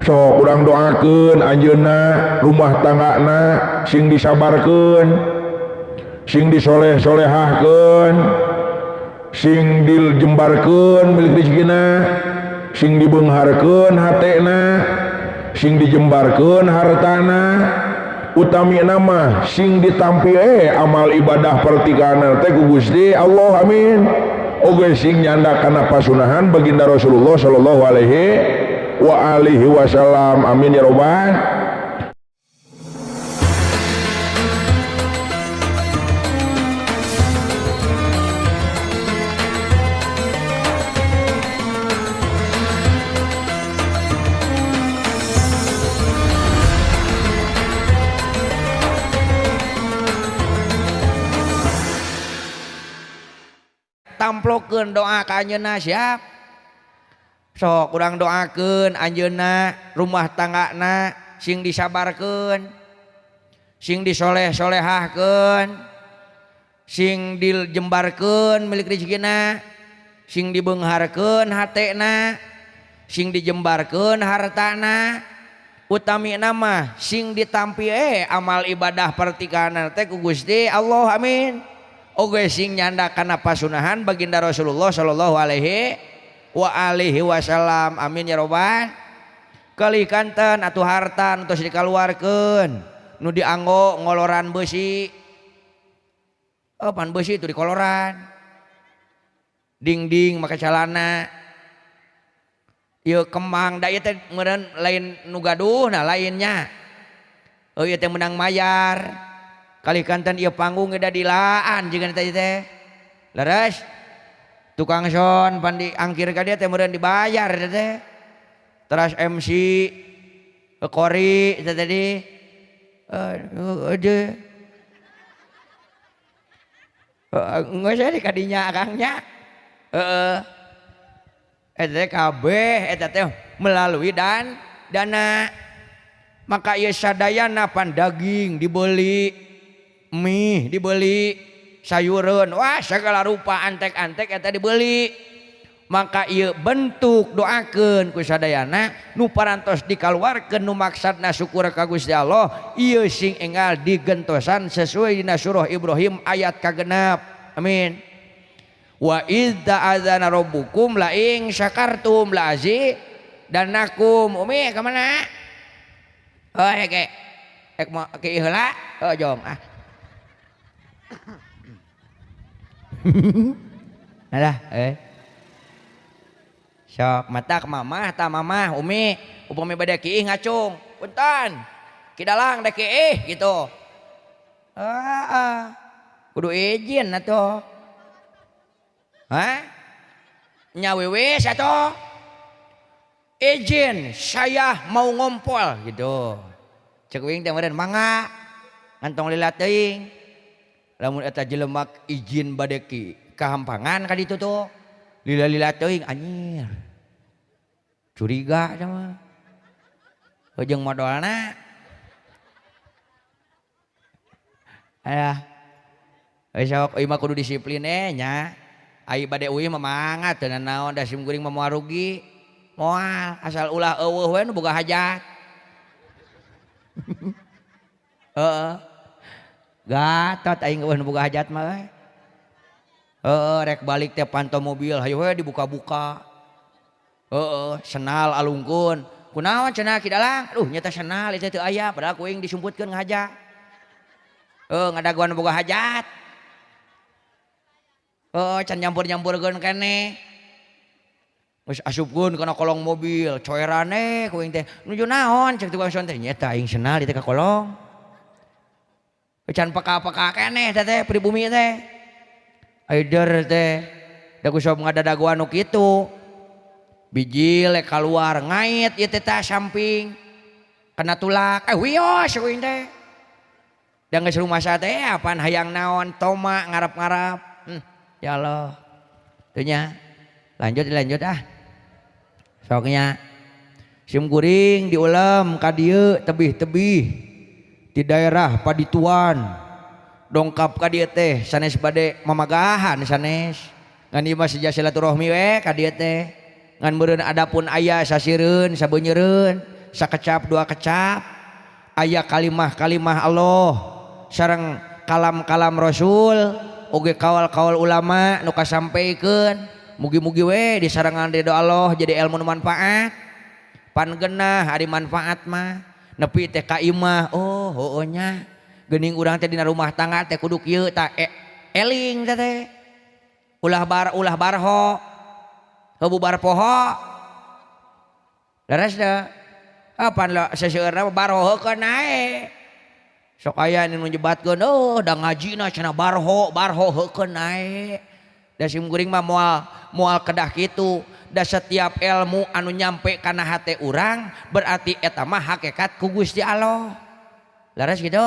Sok urang doakeun anjeunna rumah tanggana sing disabarkeun, sing disoleh-solehahkeun, sing dijembarkeun milik rezekina, sing dibeungharkeun hatena, sing dijembarkeun hartana, utami nama sing ditampi amal ibadah pertikana teh ku Gusti Allah, amin. Oge sing nyanda kana pasunahan baginda Rasulullah sallallahu alaihi wa alihi wasallam, amin ya robbal. Tamplokeun doa ka anjeunna siap. Sok urang doakeun anjeunna rumah tanggana sing disabarkeun, sing disoleh-solehahkeun, sing dijembarkeun milik rezekina, sing dibeungharkeun hatena, sing dijembarkeun hartana, utami nama sing ditampi amal ibadah pertikana teh ku Gusti Allah, amin. Oge sing nyanda kana pasunahan baginda Rasulullah sallallahu alaihi wa alihi wasallam, amin ya robbal. Kali kanten atuh harta nu tos dikaluarkeun nu dianggo ngoloran beusi, oh pan beusi itu dikoloran dingding make calana ieu kemang da ieu teh meureun lain nu gaduh nah lainnya, oh ieu teh menang mayar. Kali kanten ieu panggung da dilaan jeung teh teh leres tukang son pan diangkir ka dia teh meureun dibayar teh teh. Teras MC kori teh tadi aja enggak saya kadinya akangnya heeh eta kabeh eta teh melalui dan dana. Maka ieu sadayana pan daging dibeli, mie dibeli, sayureun, wah segala rupa antek-antek eta dibeli. Maka ieu bentuk doakeun ku sadayana nu parantos dikaluarkeun nu maksudna syukur ka Gusti Allah, ieu sing enggal digentosan sesuai dina surah Ibrahim ayat kagenep, amin. Wa idz ta'adzana rabbukum la in syakartum la azidanakum. Umi ka mana? Oh heke ek mau ke heula, oh jong ah. Alah Sok mata ke mamah ta mamah umi upami bade kiih ngacung punten kidalang dek kiih gitu. Kudu izin atuh. Hah? Nya wiwis atuh. Izin saya mau ngompol gitu. Cek wing teh meureun mangga ngantong lila teuing. Lamun eta jelema izin bade ki kahampangan ka ditu tuh. Lila-lila teuing anjir. Curiga sama. Jeung modalna. Alah. Sok ieu mah kudu disiplin nya. Ai bade uih mah mangga teu nanaon da sim kuring mah moal rugi. Moal asal ulah eueuh we nu boga hajat. Heeh. Gatot aing eueuh nu boga hajat mah euy. Heeh, rek balik teh panto mobil hayu we dibuka-buka. Heeh, senal alungkeun. Kunaon cenah ki dalang? Aduh nyata senal ieu teh teu aya padahal ku aing disumputkeun ngahaja. Heuh, ngadagoan boga hajat. Heeh, can nyampur-nyampurkeun keneh. Geus asupkeun kana kolong mobil, coerane ku aing teh. Nuju naon cek tukang son teh? Nyata aing senal ieu teh ka kolong. Can peka-peka keneh teh teh pribumi teh. Aider teh da ku sok ngadadagoan nu kitu. Bijil kaluar ngait ieu teh tah samping. Kena tulak, wios ku aing teh. Da geus rumasa teh apaan hayang naon toma ngarap-ngarap. Ya Allah. Teu nya. Lanjut ah. Soknya sim kuring diulem ka dieu tebih-tebih di daerah Padituan. Dongkap ka dieu teh sanes bade mamagahan sanes. Ngan ieu mah seja silaturahmi we ka dieu teh. Ngan meureun adapun aya sasireun sabeunyereun Sakecap dua kecap aya kalimah-kalimah Allah sareng kalam-kalam Rasul oge kawal-kawal ulama nu kasampeukeun mugi-mugi we disarengan ridho Allah jadi ilmu nu manfaat pan genah ari manfaat mah nepi teh ka imah oh heueuh nya geuning urang teh dina rumah tangga teh kudu kieu tah eling teh teh ulah bar ulah barho heuh bubar poho leres teh apan lo seseueurna barho heukeun ae sok aya nu nyebatkeun oh da ngajina cenah barho barho heukeun ae da sim kuring mah moal moal kedah kitu da setiap ilmu anu nyampe kana hate urang berarti eta mah hakikat ku Gusti Allah leres kitu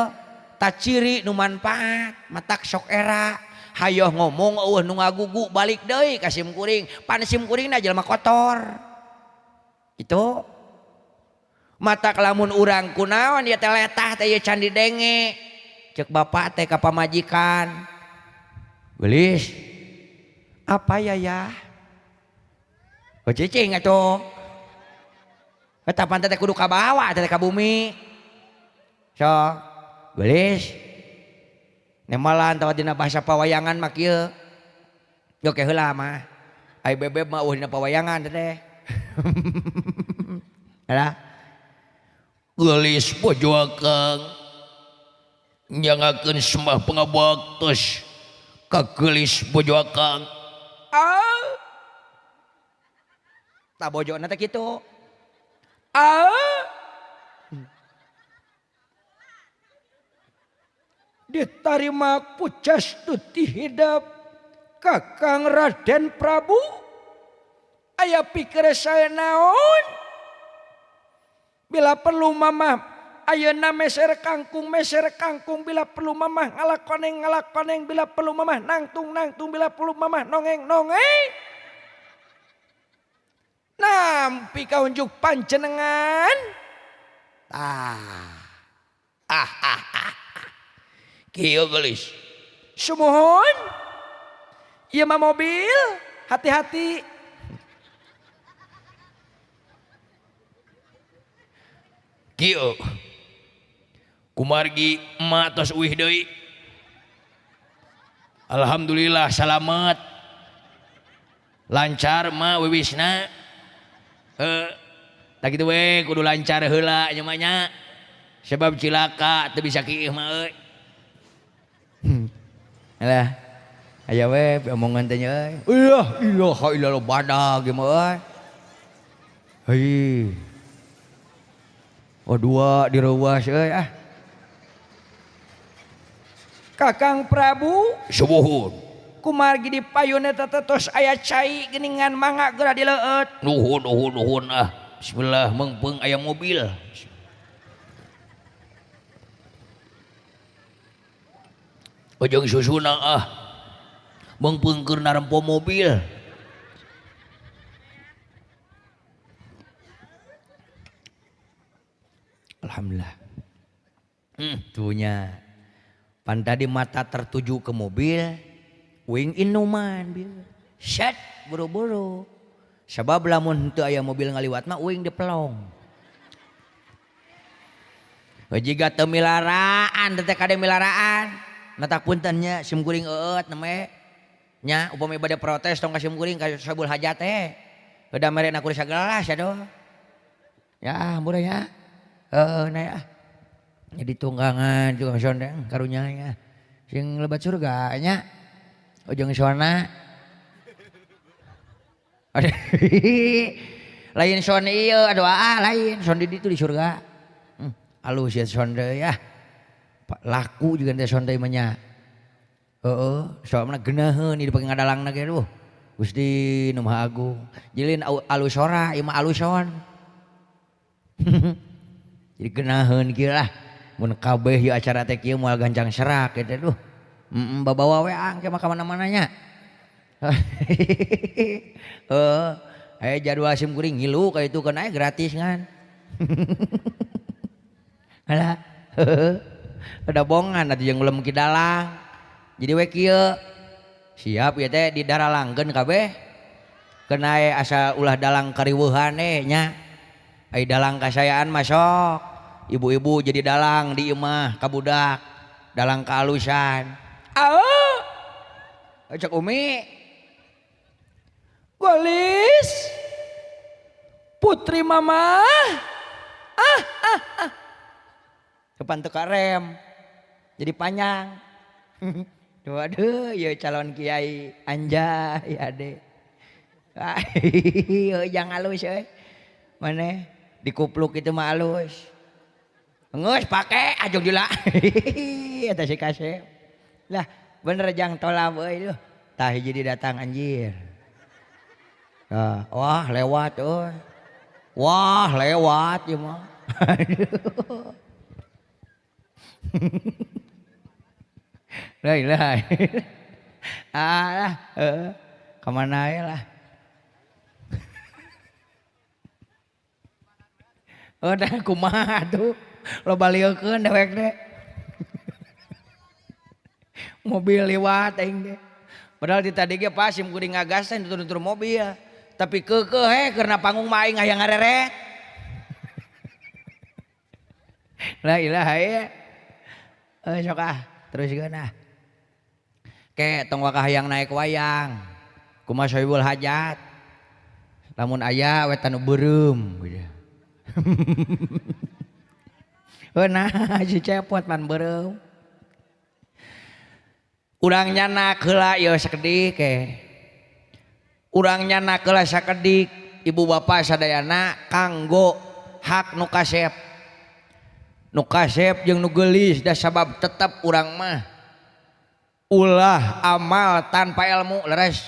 ta ciri nu manfaat matak sok era hayoh ngomong eueuh nu ngagugu balik deui ka sim kuring pan sim kuringna jelema kotor kitu matak lamun urang kunaon ieu teh letah teh ieu can didenge ceuk bapak teh ka pamajikan geulis apa ya ya oh cicing atuh eta pan teh kudu kabawa teh ka bumi sok geulis nemalan tawa dina bahasa pawayangan mah kieu oke heula mah ai bebeb mah eueuh dina pawayangan teh halah Geulis bojo akang nyangakeun sembah pangabaktos ka geulis bojo akang ah tah bojona teh kitu ah ditarima pujastuti hidep Kakang Raden Prabu aya pikir saya naon bila perlu mamah ayeuna meser kangkung bila perlu mamah ngalakoneng ngalakoneng bila perlu mamah nangtung nangtung bila perlu mamah nongeng nongeng nampi kaunjuk panjenengan ah ah ah ah kieu geulis sumuhun ieu mah mobil hati-hati kieu kumargi emak tos uih deui alhamdulillah salamet lancar mah wiwisna heuh tah kitu we kudu lancar heula nya mah nya sebab cilaka teu bisa kieu mah euy alah aya we omongan teh nya euy ilah ilaha illallah badag ieu mah euy heuh oh dua direuwas euy ah Kakang Prabu subuhun kumargi di payun eta teh tos aya cai geuningan mangga geura dileueut nuhun nuhun nuhun ah bismillah meungpeung aya mobil ujung susuna ah meungpeung keur narempo mobil alhamdulillah. Tuhnya pan tadi mata tertuju ke mobil wing inuman bil set buru-buru sebab lamun henteu aya mobil ngaliwat mah uing dipelong jiga teu milaraan teh kade milaraan matak punten nya sim kuring eueut neme nya upami bade protes tong ka sim kuring ka sabul hajat teh udah merena kuring sagelas aduh ya murah ya heeh na ya jadi tunggangan tukang sondeng karunya ya sing lebat surga nya ujung sona lain son ieu aduh ah lain son di ditu di surga alus ya son deui ah laku juga teh son deui mah nya heeh soalna geunaheun ieu dipake ngadalangna ge duh Gusti nu Maha Agung jilin alus sora ieu mah aluson jadi geunaheun kieu lah mun kabeh ieu acara teh kieu moal gancang serak kitu duh babawa we angke mah ka mana-mana nya heeh aya jadwal sim kuring ngilu ka itu kan aya gratis ngan halah ada bongan atuh jeung ulem ki dalang jadi we kieu siap ieu teh didaralangkeun kabeh keun aya asal ulah dalang kariweuhan nya. Ai dalang kasayaan masuk ibu-ibu jadi dalang di imah ka budak dalang kaalusan. Au cek Umi golis putri mama ah ah ah depan teka rem jadi panjang. Waduh ya calon kiai anjay ade. Jangan halus euy. Maneh dikupluk itu mah halus. Geus pake ajog jula. Eta si kasep. Lah bener jang tolab euy leuh. Tah hiji datang anjir. Wah lewat euy. Wah lewat ieu mah. Lah lah. Ah lah heeh. Ka mana we lah. Oh dah kumaha atuh. Loba lieukeun dewek teh. Mobil liwat aing teh. Padahal di tadi ge pas sim kuring ngagas teh nutur-nutur mobil. Tapi keukeuh he karena panggung mah aing hayang ngareret. La ilaha ya. Sok ah teruskeun ah. Ke tong wakah hayang naik wayang. Kumaha sohibul hajat. Lamun aya we tanu beureum gitu. Oh nah si cepot pan beureum. Urang nyanak heula ieu sakedik ke. Urang nyanak heula sakedik ibu bapak sadayana kanggo hak nu kasep. Nu kasep jeung nu geulis da sabab tetep urang mah ulah amal tanpa ilmu leres.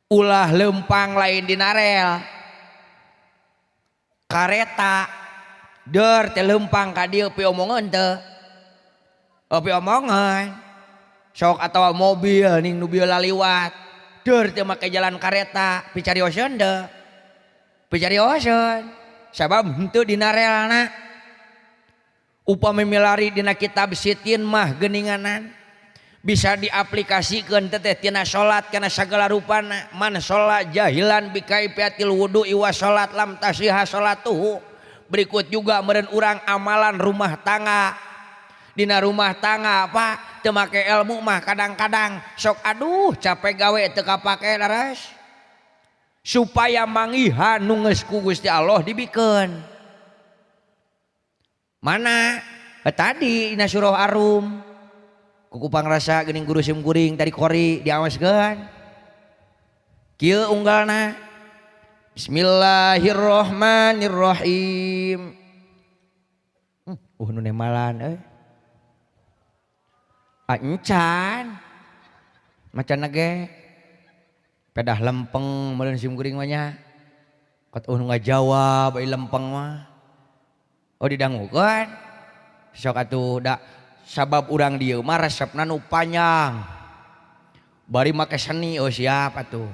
Ulah lempang lain dinarel. Kareta der teh lempang ka dieu piomongeun teu. Oh piomongeun. Sok atawa mobil ning nu bieu laliwat. Der teh make jalan kareta picarioseun teu. Picarioseun. Sabab henteu dinarelna. Upami milari dina kitab sitin mah geuninganan. Bisa diaplikasikeun teh tina salat kana sagala rupana. Man sholat jahilan bikaifiatil wudu'i wa salat lam tasiha salatuhu. Berikut juga meureun urang amalan rumah tangga. Dina rumah tangga Pak teu make ilmu mah kadang-kadang sok aduh capek gawe teu kapake leres. Supaya manggihan nu geus ku Gusti Allah dibikeun. Mana? Tadi dina surah Ar-Rum. Kuku pangrasa geuning guru sim kuring tadi kori diawaskeun. Kieu unggalna. Bismillahirrahmanirrahim. Nu nemalan euy. Encan. Macan ge. Pedah lempeng meureun sim kuring mah nya. Kat nu ngajawab ai lempeng mah. Oh didangukeun. Sok atuh da sabab urang dieu mah resepna nu panjang. Bari make seni oh siap atuh.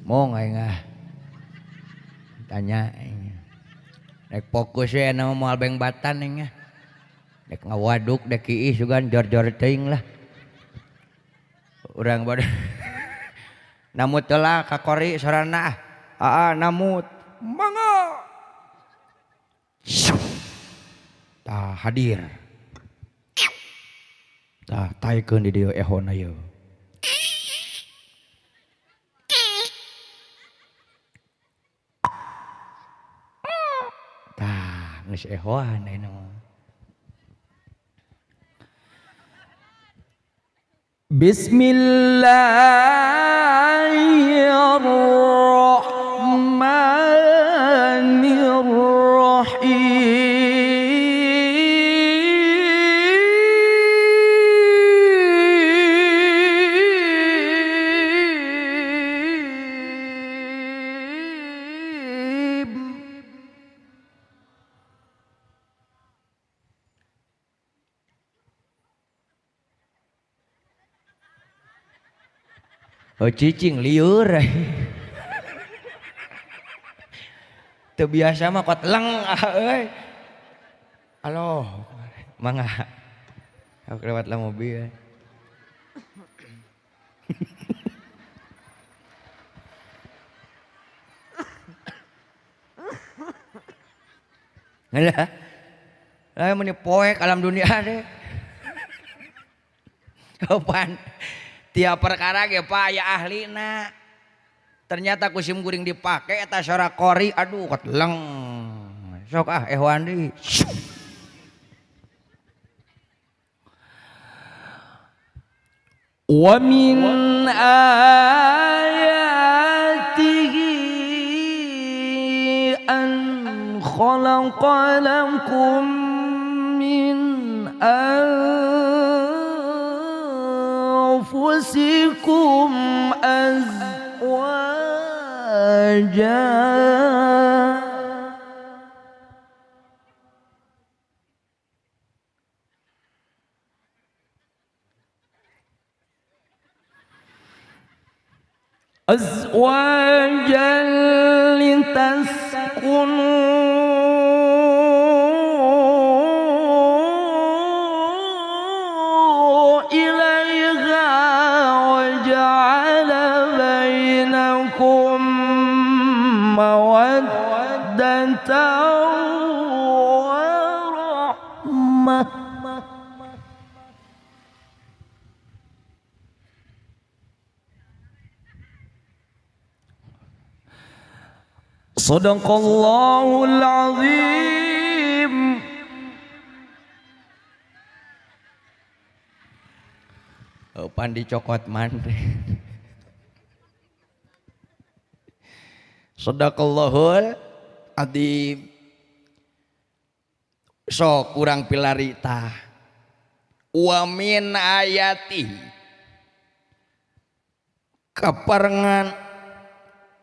Mong aing ah. Tanya aing. Rek fokus we na moal beng batan aing ah. Dek ngawaduk dek kiih sugan jor-jor teuing lah. Urang bade namut heula ka kori sorana ah. Aa namut. Mangga. Tah hadir. Tah taekeun di dieu ehona ieu. Tah geus ehoan ayeuna mah. Bismillahirrahmanirrahim. Oh cicing liur. Teu biasa mah kot leng euy. Halo, mangga. Aku lewat lah mobil. Lah. Lah meni poek alam dunia deh. Kapan tiap perkara ge Pak aya ahlina. Ternyata ku sim kuring dipake eta sora kori aduh ketleng. Sok ah ehwan deui. Wa min ayatihi an khalaqa lakum min anfusikum azwaja أزواجا لتسكنوا إليها وجعل بينكم مودة ورحمة. صدق الله العظيم. Pan dicokot man. Sadaqallahul adzim. Sok kurang pilari tah. Wa min ayati kaparengan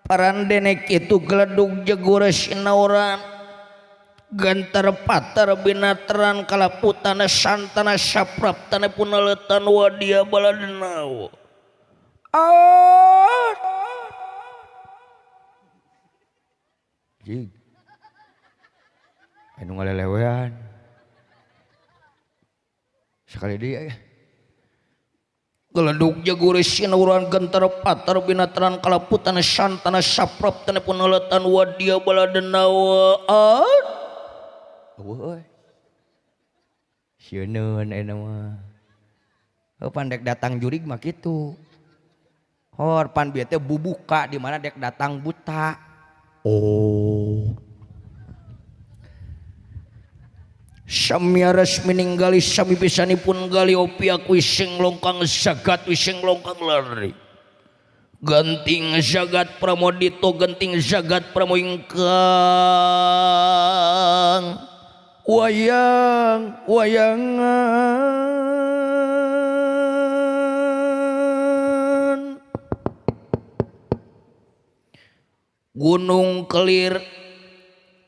parandenek itu geledug jegur sinauran gantar patar binatran kalaputana santana sapraptana punaletan wadia baladnaw. Ah. Jig. Anu ngalelewean. Sekali dia ya. Geledug jegur sinauran gentar patar binatran kalaputan santana sapraptana punaletan wadia baladnaw. Ah. Eueuh euy. Sieun ayeuna mah. Heuh pan dek datang jurig mah kitu. Hor pan bieu teh bubuka di mana dek datang buta. Oh. Samiaras meninggali sami pisanipun gali opi aku ising longkang jagat ising longkang lari. Genting jagat pramodito genting jagat pramoingkang wayang wayangan Gunung Kelir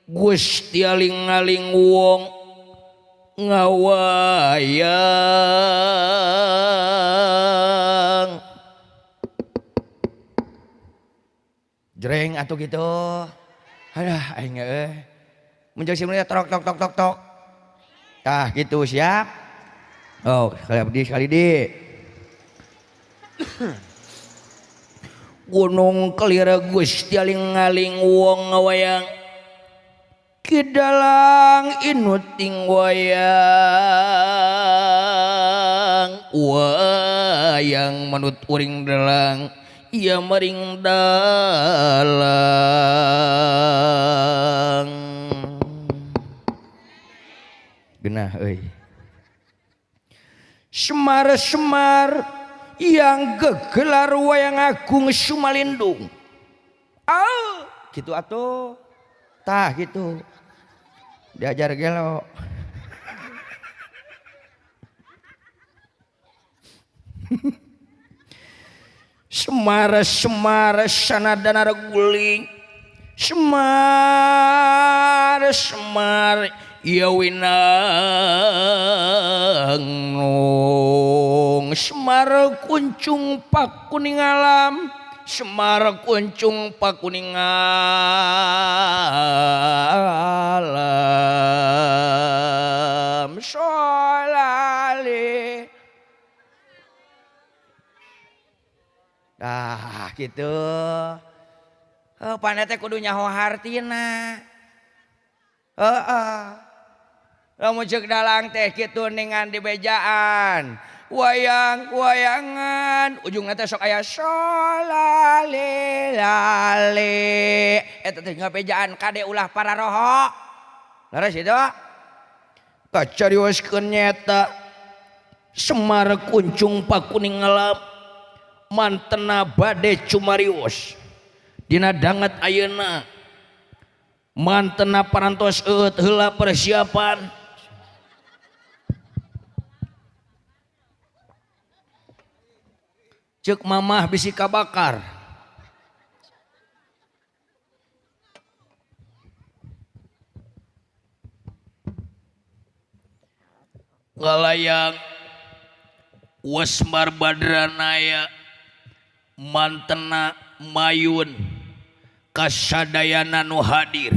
Gusti aling-aling wong ngawayang jreng atuh gitu. Alah aing euy. Mun jeung simulnya tok tok tok tok tok. Tah gitu siap. Oh, sekali di. Gunung Kelir Gusti aling-aling wong ngawayang kidalang inuting wayang wayang manut uring dalang ia maring dalang genah euy. Semar-semar yang gegelar wayang agung Sumalindung. Ah, gitu atuh. Tah gitu. Diajar gelo. Semar-semar sanadana guling. Semar-semar ya winangnung. Semar kuncung pakuning alam. Semar kuncung pakuning alam. Solale. Ah gitu. Oh, panete kudu nyaho hartina. Heeh. Lamun ceuk dalang teh kitu ningan di bejaan. Wayang wayangan ujungna teh sok aya solalilale. Eta teh ngabejaan kade ulah pararoho. Leres itu? Kacarioskeun nyeta Semar kuncung pakuning alam mantena bade cumarios dina danget ayeuna mantena parantos eueut heula persiapan ceuk mamah bisi kabakar ngalayang Wasmar Badranaya mantena mayun kasadayana nu hadir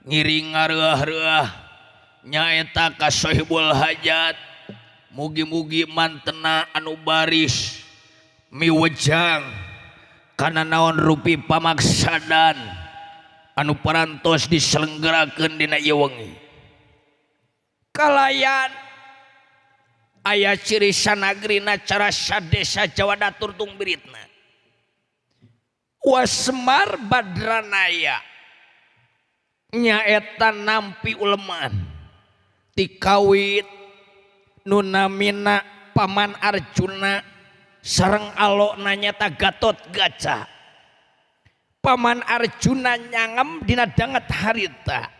ngiring ngareah-reah nyaeta ka Sohibul Hajat mugi-mugi mantena anu baris miwejang kana naon rupi pamaksadan anu parantos diselenggarakeun dina ieu wengi kalayan aya ciri sanagrina cara sadesa Jawa Datur tung biritna Wasmar Badranaya nyaeta nampi uleman tikawit nu namina Paman Arjuna sareng alokna nyata Gatot Kaca. Paman Arjuna nyangem dina danget harita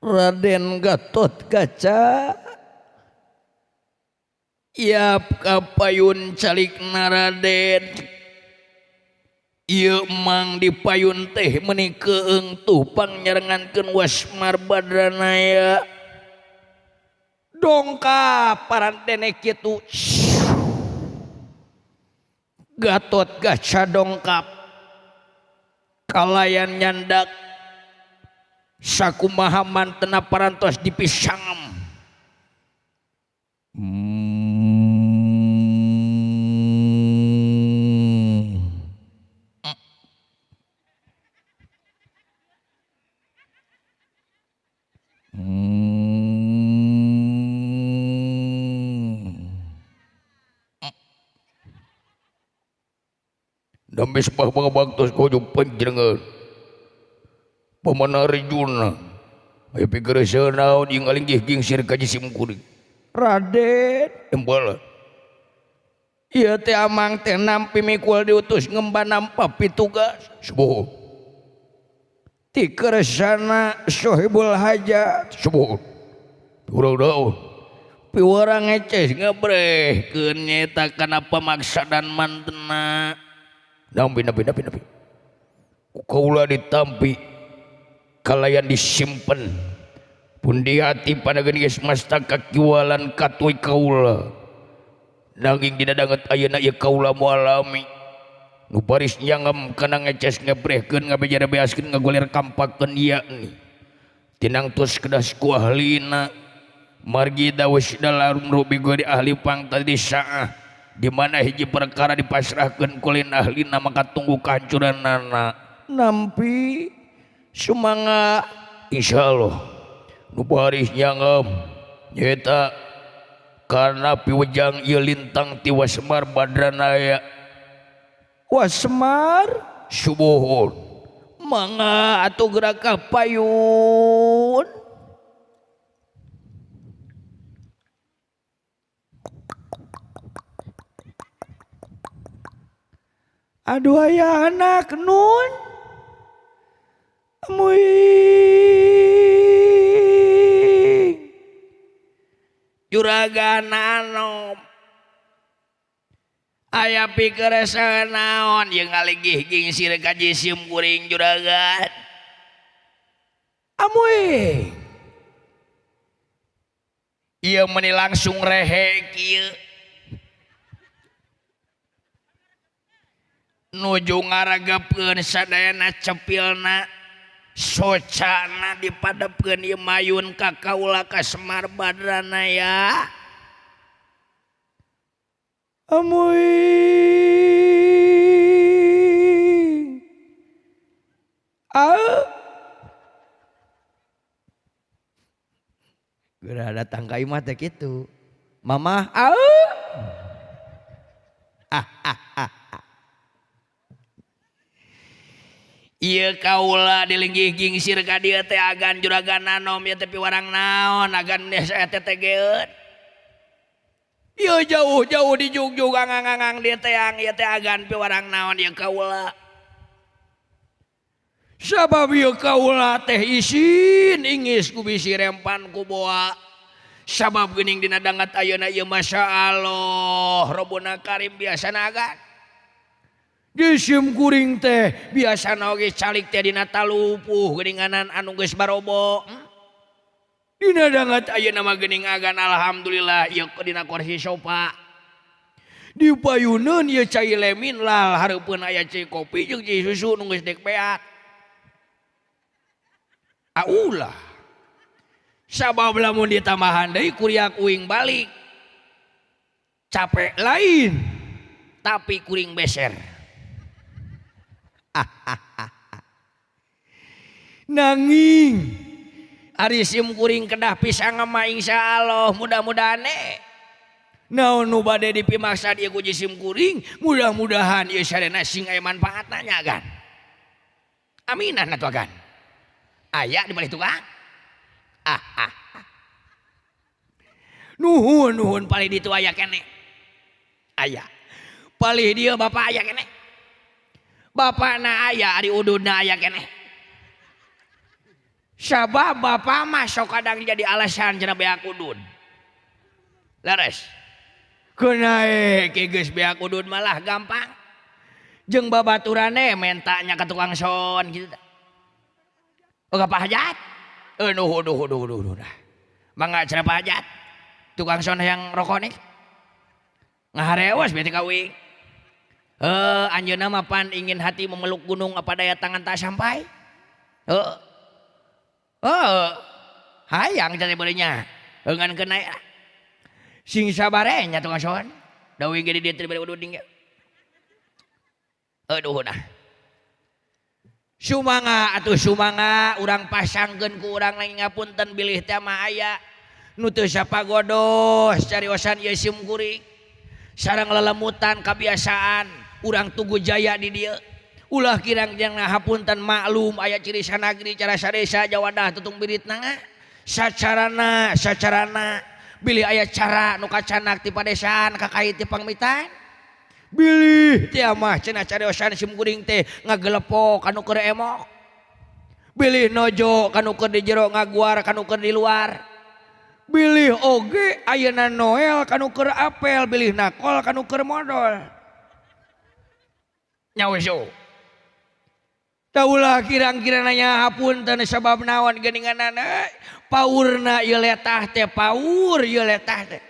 Raden Gatot Kaca Iap kapayun calikna Raden ieu mang dipayun teh meuni keung tupang nyarengankeun Wasmar Badranaya dongkap parantene kitu Gatot Kaca dongkap kalayan nyandak sakumaha mantena parantos dipisangem. Dambe sembah pangabaktos kujung panjenengan Paman Arjuna aya pikeureuseun naon jeung ngalinggih gingsir ka jisim kuring Raden embala ieu teh amang teh nampi mikul diutus ngemban nampa pitugas subuh ti keresana Sohibul Hajat subuh urang daun piwarang ngeces ngabrehkeun nyaeta kana pamaksadan mantena nampi nampi nampi nampi kaula ditampi kalayan disimpen pun di hati panageun geus masta kakiwalan katuy kaula nanging dina danget ayeuna ieu kaula moalami nu baris nyangem kana ngeces ngebrehkeun ngabeja-beaskeun ngagoler kampakeun yakni tinang tos kedas ku ahlina margi dawes dalam rubi gori ahli pang tadi saah di mana hiji perkara dipasrahkeun ku lain ahlina maka tunggu kehancuranana nampi sumangga insyaallah nu baris nyangem nyaeta karena piwejang ieu lintang ti Wasmar Badranaya Wasmar subuhun mangga atuh gerak ka payun aduh aya anak nun amuing juragan anom aya pikeureuseun naon jeung ngalinggih gingsir ka jisim kuring juragan amuing ieu meuni langsung rehe kieu nuju ngaragapkeun sadayana cepilna socana dipadepkeun ieu mayun ka kaula ka Semar Badranaya amuing a Geura datang ka imah teh kitu. Mamah au. Ieu kaula dilinggih gingsir ka dieu teh agan juragan nanom ieu teh piwarang naon agan desa teh tegeun. Ieu jauh-jauh dijugjug angang-angang dieu teh ang ieu teh agan piwarang naon ieu kaula. Sabab ieu kaula teh isin ingis ku bisi rempan ku boa. Sabab geuning dina dangat ayeuna ieu masyaallah Rabbuna Karim biasana agan. Jisim kuring teh biasana oge calik teh dina talupuh geuninganan anu geus barobo. Dina dangat ayeuna mah geuning agan alhamdulillah ieu dina kursi sofa. Dipayuneun ieu cai lemin lal hareupeun aya cai kopi jeung cai susu nu geus dek beak. Aulah. Sabab lamun ditambahan deui kuriak uing balik. Capek lain tapi kuring beser. Nanging ari sim kuring kedah pisang mah insyaallah mudah-mudahan naon nu bade dipimaksa ieu ku jisim kuring mudah-mudahan ieu sadayana sing aya manfaatna nya agan. Aminah atuh agan. Aya di balik tukang. Nuhun nuhun palih ditu aya keneh. Aya. Palih dieu bapak aya keneh. Bapakna aya ari ududna aya keneh. Sabab bapak mah sok kadang jadi alasan cenah beak udud. Leres. Kenae ke geus beak udud malah gampang. Jeung babaturane mentanya ka tukang son kitu tah. Oh ka Pak Hajat. Nuhun nuhun nuhun nuhun. Mangga cenah Pak Hajat. Tukang son yang rokok nih. Ngaharewas bete ka uing. Anjeunna mah pan ingin hati memeluk gunung apa daya tangan tak sampai. Hayang cari beulinya. Ngan kena sing sabare nya tukang son. Da uing ge di dieu teh bade udud ding. Aduh nah. Sumangga atuh sumangga urang pasangkeun ku urang lain ngapunten bilih teh mah aya nu teu sapagodos cariosan ieu sim kuring. Sareng lelemutan kabiasaan urang Tugu Jaya di dieu. Ulah kirang jeung hapunten maklum aya ciri sanagri cara sadesa jawadah tutung biritna sacarana sacarana bilih aya cara nu kacanak ti padesaan kakait ti pangmitan. Bilih teh mah cenah cariosan sim kuring teh ngagelepok kanu keur emok. Bilih nojo kanu keur di jero ngaguar kanu keur di luar. Bilih oge ayeuna Noel kanu keur apel, bilih nakol kanu keur modol. Nyaweso. Taulah kirang-kirang nanya hapunten sabab naon geuninganana paurna ieu letah teh paur ieu letah teh.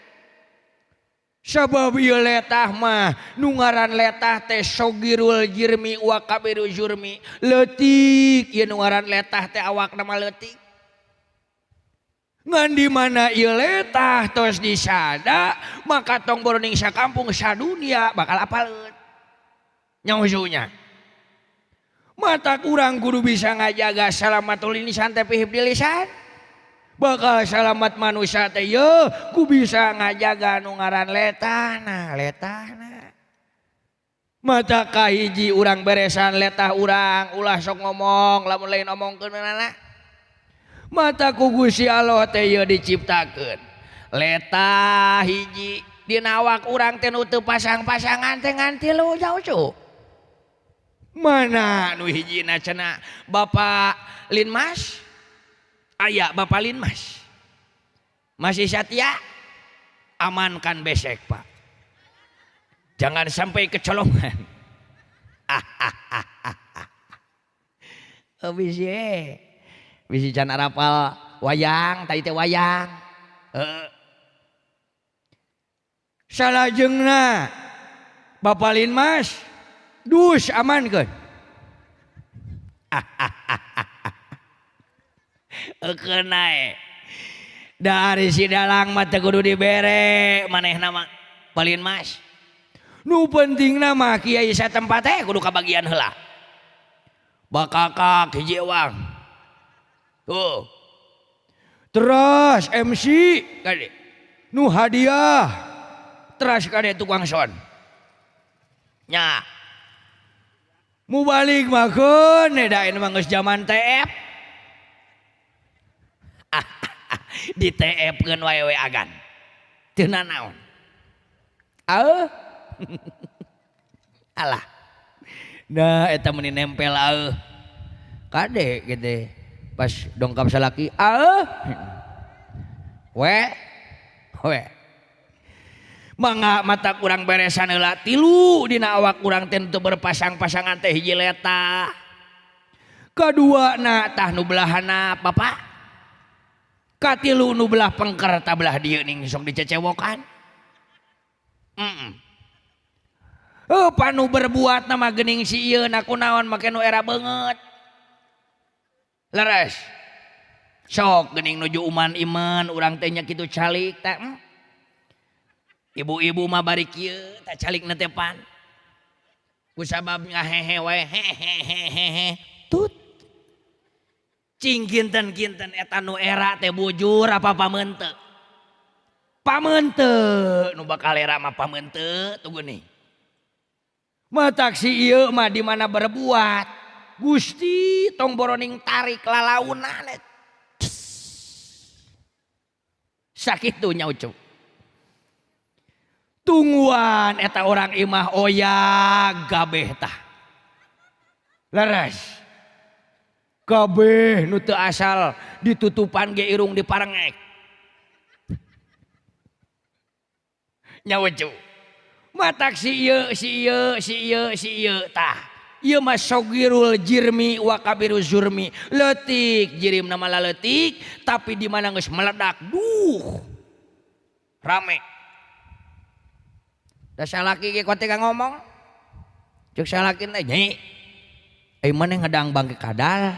Sabab ieu letah mah nu ngaran letah teh sogirul jirmi wa kabiru jurmi. Leutik ieu nu ngaran letah teh awakna mah leutik. Ngan di mana ieu letah tos disada maka tong boroning sakampung sadunia bakal apaleun. Nyahusunya. Mata kurang kudu bisa ngajaga salamatul lisan teh pihib lisan. Bakal salamat manusia teh ye ku bisa ngajaga nu ngaran letahna letahna. Mata kahiji urang beresan letah urang ulah sok ngomong lamun lain omongkeunana. Mata ku Gusti Allah teh ye diciptakeun. Letah hiji dina awak urang teh nu teu pasang-pasangan teh ngan tilu jauh cu. Mana nu hijina cenah Bapak Linmas? Aya Bapak Linmas. Masih setia? Amankan besek, Pak. Jangan sampai kecolongan. Oh, bisi bisi can arapal wayang, tadi teh wayang. Salajengna Bapak Linmas dus amankeun. Kenae. Dari si dalang mah teu kudu dibere manehna mah Palin Mas. Nu pentingna mah kiai satempat teh kudu kabagian heula. Bakakak hiji ewang. Tuh. Teras MC kade nu hadiah teras kade tukang son nya mubalik mah keun da mah geus jaman TF di TF keun wae we agan teu nanaon aeuh alah nah eta meuni nempel aeuh kade gitu pas dongkap salaki aeuh we we mangga mata kurang beresan heula tilu dina awak urang teh teu berpasang-pasangan teh hiji leta kadua na tah nu belahana bapak katilu nu belah pengker tah belah dieu ning sok dicecewokan oh panu berbuat nama geuning si ieu na kunaon make nu era beungeut leres sok geuning nuju uman iman urang teh nya kitu calik teh ibu-ibu mah bari kieu tah calikna teh pan kusabab ngahehe wae hehehehe tut cing kinten-kinten eta nu era teh bujur apa pameunte pameunte nu bakal era mah pameunte tuh geuning matak si ieu mah di mana berbuat Gusti tong boroning tarik lalaunan sakitu nya ucup tungguan eta orang imah oyag kabeh tah leres kabeh nu teu asal ditutupan ge irung diparengek nya ucup matak si ieu si ieu si ieu si ieu tah ieu mah sogirul jirmi wa kabiru zurmi leutik jirim nama leutik tapi di mana geus meledak duh rame da salaki ge kote ka ngomong ceuk salaki teh nyi ai maneh ngedang bangke kadal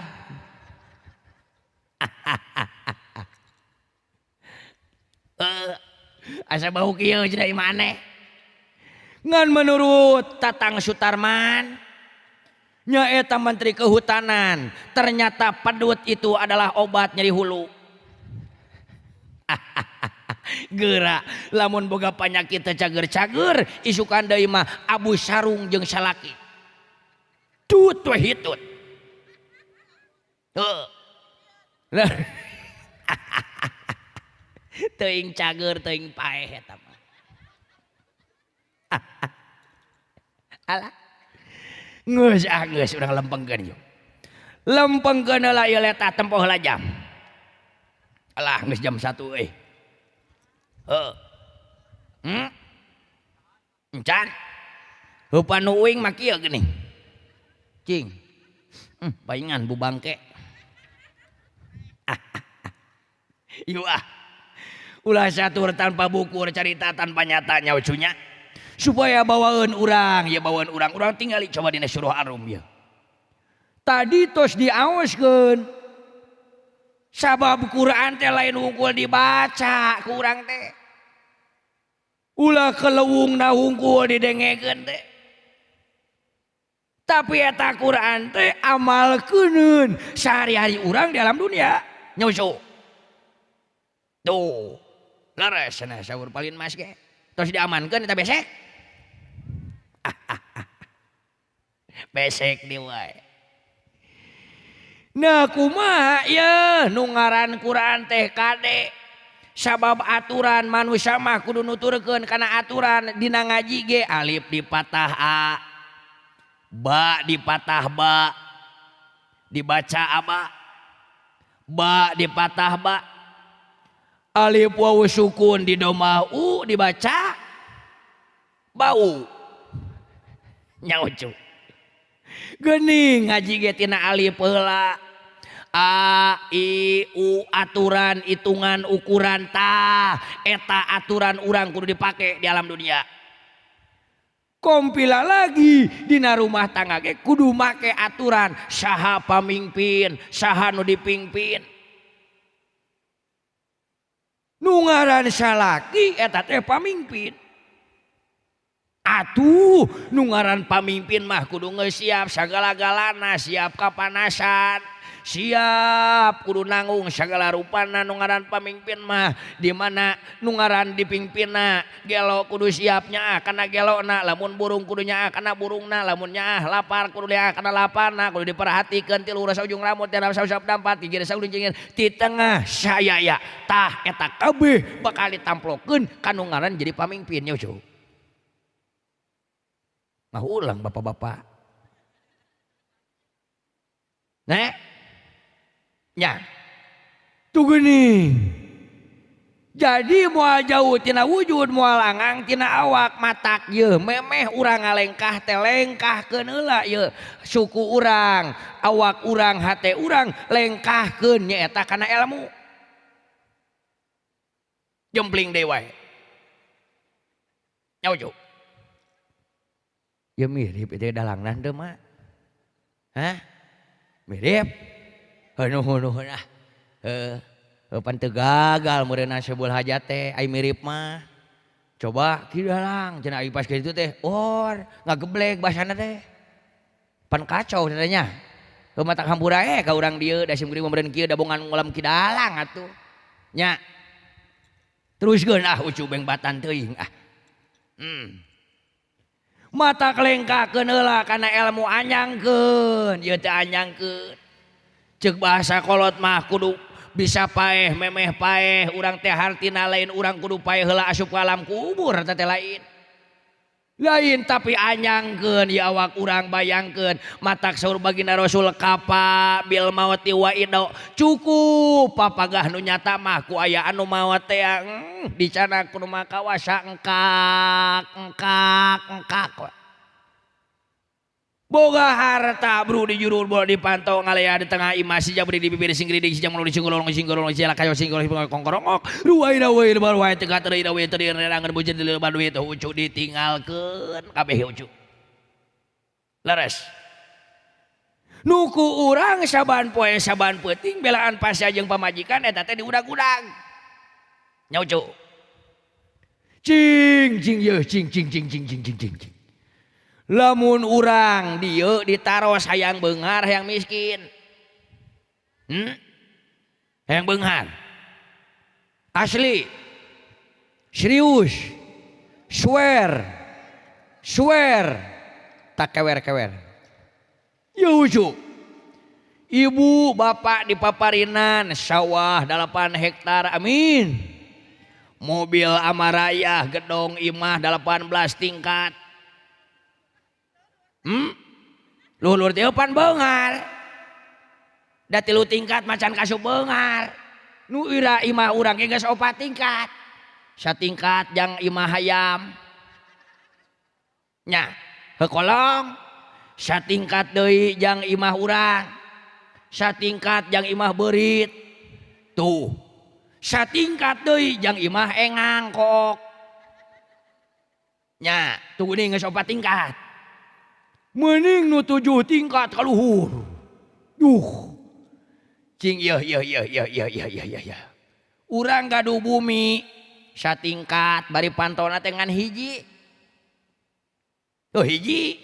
asa bau kieu cenah maneh ngan menurut Tatang Sutarman nyaeta Menteri Kehutanan ternyata pedut itu adalah obat nyeri hulu geura lamun boga panyakit teh cager-cager isukan deui mah abu sarung jeung salaki tut we hitut heuh teuing cager teuing paeh eta mah alah geus ah geus urang lempengkeun yeuh lempengkeun heula ieu leta tempoh heula jam alah geus jam 1 euy heuh encan heupan nu uing mah kieu geuning cing paingan bu bangke yeuh ah ulah satur tanpa buku carita tanpa nyata nya ucunya supaya bawaeun urang ya bawaeun urang urang tingali coba dina surah Ar-Rum ya tadi tos diaoskeun sabab Quran teh lain hungkul dibaca ku urang teh ulah kelewungna hungkul didengekeun teh tapi eta Quran teh amalkeuneun sehari-hari urang di alam dunia nyusu tuh leres cenah saur palin mas ge tos diamankeun eta besek besek di wae nah kumaha ya nu ngaran Quran teh kade sabab aturan manusia mah kudu nuturkeun kana aturan dina ngaji ge alif dipatah a ba dipatah ba dibaca aba ba dipatah ba alif wawu sukun di domah u dibaca bau nya ucu geuning ngaji ge tina alif heula a i u aturan hitungan ukuran tah eta aturan urang kudu dipake di alam dunia kompila lagi dina rumah tangga ge kudu make aturan saha pamimpin saha nu dipingpin nu ngaran salaki eta teh pamimpin atuh nu ngaran pamimpin mah kudu geus siap sagala-galana siap kapanasan Siap kudu nanggung segala rupana nu ngaran pamimpin mah. Di mana nu ngaran dipimpinna gelo kudu siap nyaah kana gelona, lamun burung kudu nyaah kana burungna, lamun nyaah lapar kudu nyaah kana laparna, kudu diperhatikeun ti luhur saujung rambut tiap sausap dampat gigir saujung cingir ti tengah sayaya. Tah eta kabeh bakal ditamplokeun ka nu ngaran jadi pamimpin nya ucup. Mah ulang bapak-bapak. Nek nya tuh gini. Jadi moal jauh tina wujud, moal angang tina awak, matak yeuh memeh urang ngalengkah teh lengkahkeun heula yeuh suku urang, awak urang, hate urang lengkahkeun nyaeta kana ilmu. Jempling deui wae. Nya ujuk. Ya mirip itu dalangna teu mah. Hah? Mirip. Heuh nuhun ah. Heuh, pan teu gagal meureunna sebeul hajat teh ai mirip mah. Coba kieu dalang cenah ai pas kitu teh or ngageblek basana teh. Pan kacau teh nya. Heuh matak hampura ka urang dieu da sim kuring meureun kieu dabongan ngulam ki dalang atuh. Nya. Teruskeun ah ucu beng batan teuing ah. Mata kelengkakeun heula kana ilmu anyangkeun, ieu teh anyangkeun. Ceuk bahasa kolot mah kudu bisa paeh memeh paeh, urang teh hartina lain urang kudu paeh heula asup ka alam kubur eta teh lain. Lain tapi anyangkeun ieu awak urang bayangkeun matak saur baginda Rasul kapa bil mauti wa ido cukup papagah nu nyata mah ku aya anu maot teh dicana ku nu makawasa engkak engkak engkak. Boga harta bru di jurul bola dipantau ngalea di tengah imah si jabri di bibir singgridik si jamul di singgolong singgolong si kayo singgolong kongkorongok ruai dawe baru wae teu teu dawe teu nerangan bujeun di lebar duit ucu ditinggalkeun kabeh ucu. Leres. Nuku urang saban poe saban peuting belaan pasea jeung pamajikan eta teh diudag-udag. Nya ucu. Cing cing yeuh cing cing cing cing cing cing cing. Lamun urang dieu ditaros hayang beunghar hayang miskin. Hayang beunghar. Asli. Serius. Swear. Swear. Tak kewer-kewer. Ya ucu. Ibu bapak di paparinan sawah 8 hektar amin. Mobil amarayah gedong imah 18 tingkat. Luhur teh pan beunghar. Da 3 tingkat macan kasup beunghar. Nu ira imah urang ge geus 4 tingkat. Satingkat jang imah hayam. Nya, heuh kolong. Satingkat deui jang imah urang. Satingkat jang imah beurit. Tuh. Satingkat deui jang imah engang kok. Nya, tuh geuning geus 4 tingkat. Mending nu 7 tingkat kaluhur. Duh. Cing yeuh yeuh yeuh yeuh yeuh yeuh yeuh yeuh. Urang gaduh bumi satingkat bari pantona teh ngan hiji. Tuh hiji.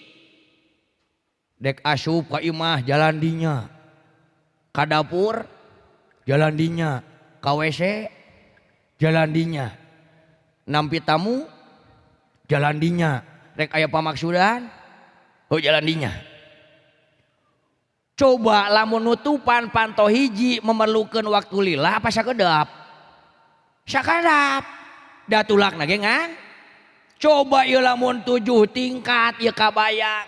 Dek asup ka imah jalan dinya. Ka dapur jalan dinya. Ka WC jalan dinya. Nampi tamu jalan dinya. Rek aya pamaksudan oh jalan dinya. Coba lamun nutupan panto hiji memerlukan waktu lila apa sakedap? Sakedap. Da tulakna ge ngan. Coba ieu lamun 7 tingkat ieu kabayang.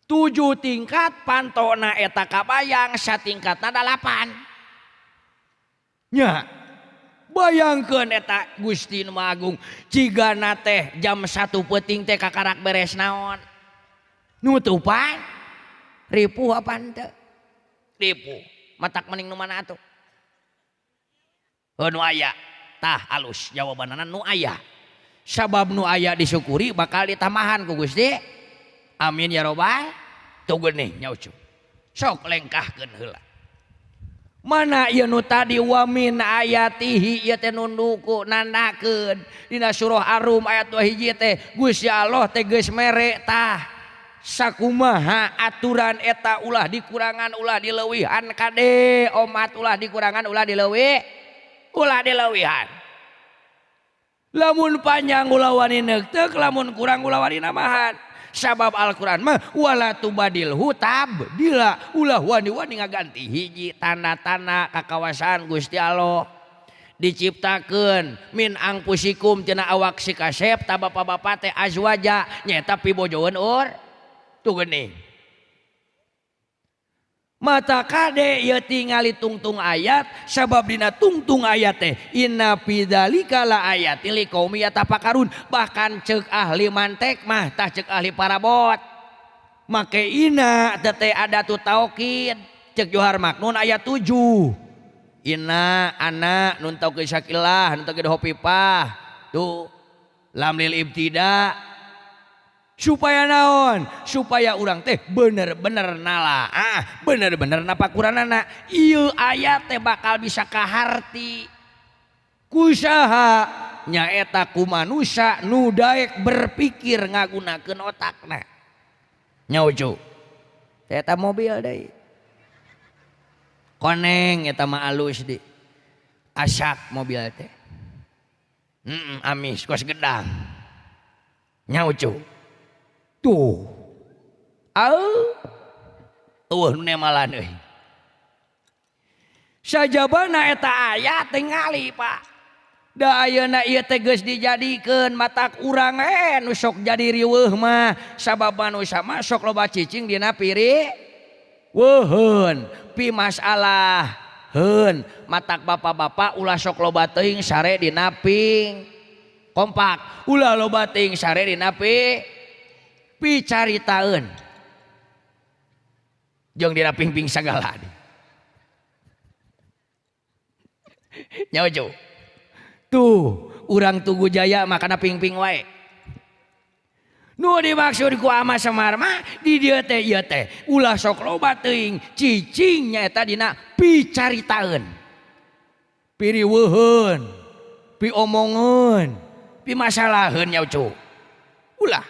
7 tingkat pantona eta kabayang satingkatna 8. Nya. Bayangkeun eta Gusti Nu Maha Agung cigana teh jam 1 peuting teh kakarak beres naon? Nutupan ripuh apa henteu? Ripuh. Matak mending nu mana atuh? Heuh nu aya. Tah alus jawabanana nu aya. Sabab nu aya disyukuri bakal ditambahan ku Gusti. Amin ya robbal. Tuh geuning nya ucup. Sok lengkahkeun heula. Mana ieu nu tadi wa min ayatihi ieu teh nunduku nandakeun dina surah Ar-Rum ayat 2 hiji teh Gusti Allah teh geus mere tah Sakumaha aturan eta ulah dikurangan ulah dileuwihan kade omat ulah dikurangan ulah dileuwih ulah dileuwihan. Lamun panjang ulah wani neukteuk, lamun kurang ulah wani nambahan. Sabab Al-Qur'an mah wala tubadilhu tabdila, ulah wani-wani ngaganti hiji tanda-tanda kakawasaan Gusti Allah. Diciptakeun min angpusikum tina awak si kasep ta bapa-bapa teh azwaja nyaeta pibojoeun ur tuh geuning. Mata kade ieu tingali tungtung ayat sabab dina tungtung ayat teh inna fi dzalika la ayatil liqaumi yatafakkarun. Bahkan ceuk ahli mantek mah tah ceuk ahli parabot make ina teh ada tu taukid ceuk Johar Maknun ayat 7 inna ana nun taukid syakilah nun taukid hopipah tuh lam lil ibtida supaya naon supaya urang teh bener-bener nala bener-bener napakuranana ieu ayat teh bakal bisa kaharti kusaha nyaeta ku manusia nu daek berpikir ngagunakeun otakna nyaucu eta mobil deui koneng eta mah alus di asak mobil teh amis kos gedang nyaucu tuh au eueuh nu nemalan euy sajabana eta ayat tingali Pak da ayeuna ieu teh geus dijadikeun matak urang nu sok jadi riweuh mah sabab manusia mah sok loba cicing dina piri weuheun pi masalah heun matak bapak-bapak ulah sok loba teuing sare dina ping kompak ulah loba teuing sare dina pi picaritaeun jeung dina ping-ping sagala nyawa jauh tuh urang Tugu Jaya makana ping-ping wae nu dimaksud ku Ama Semar mah di dieu teh ieu teh ulah sok loba teuing cicing nyaeta dina picaritaeun piriweuheun piomongeun pimasalaheun nya ucu ulah.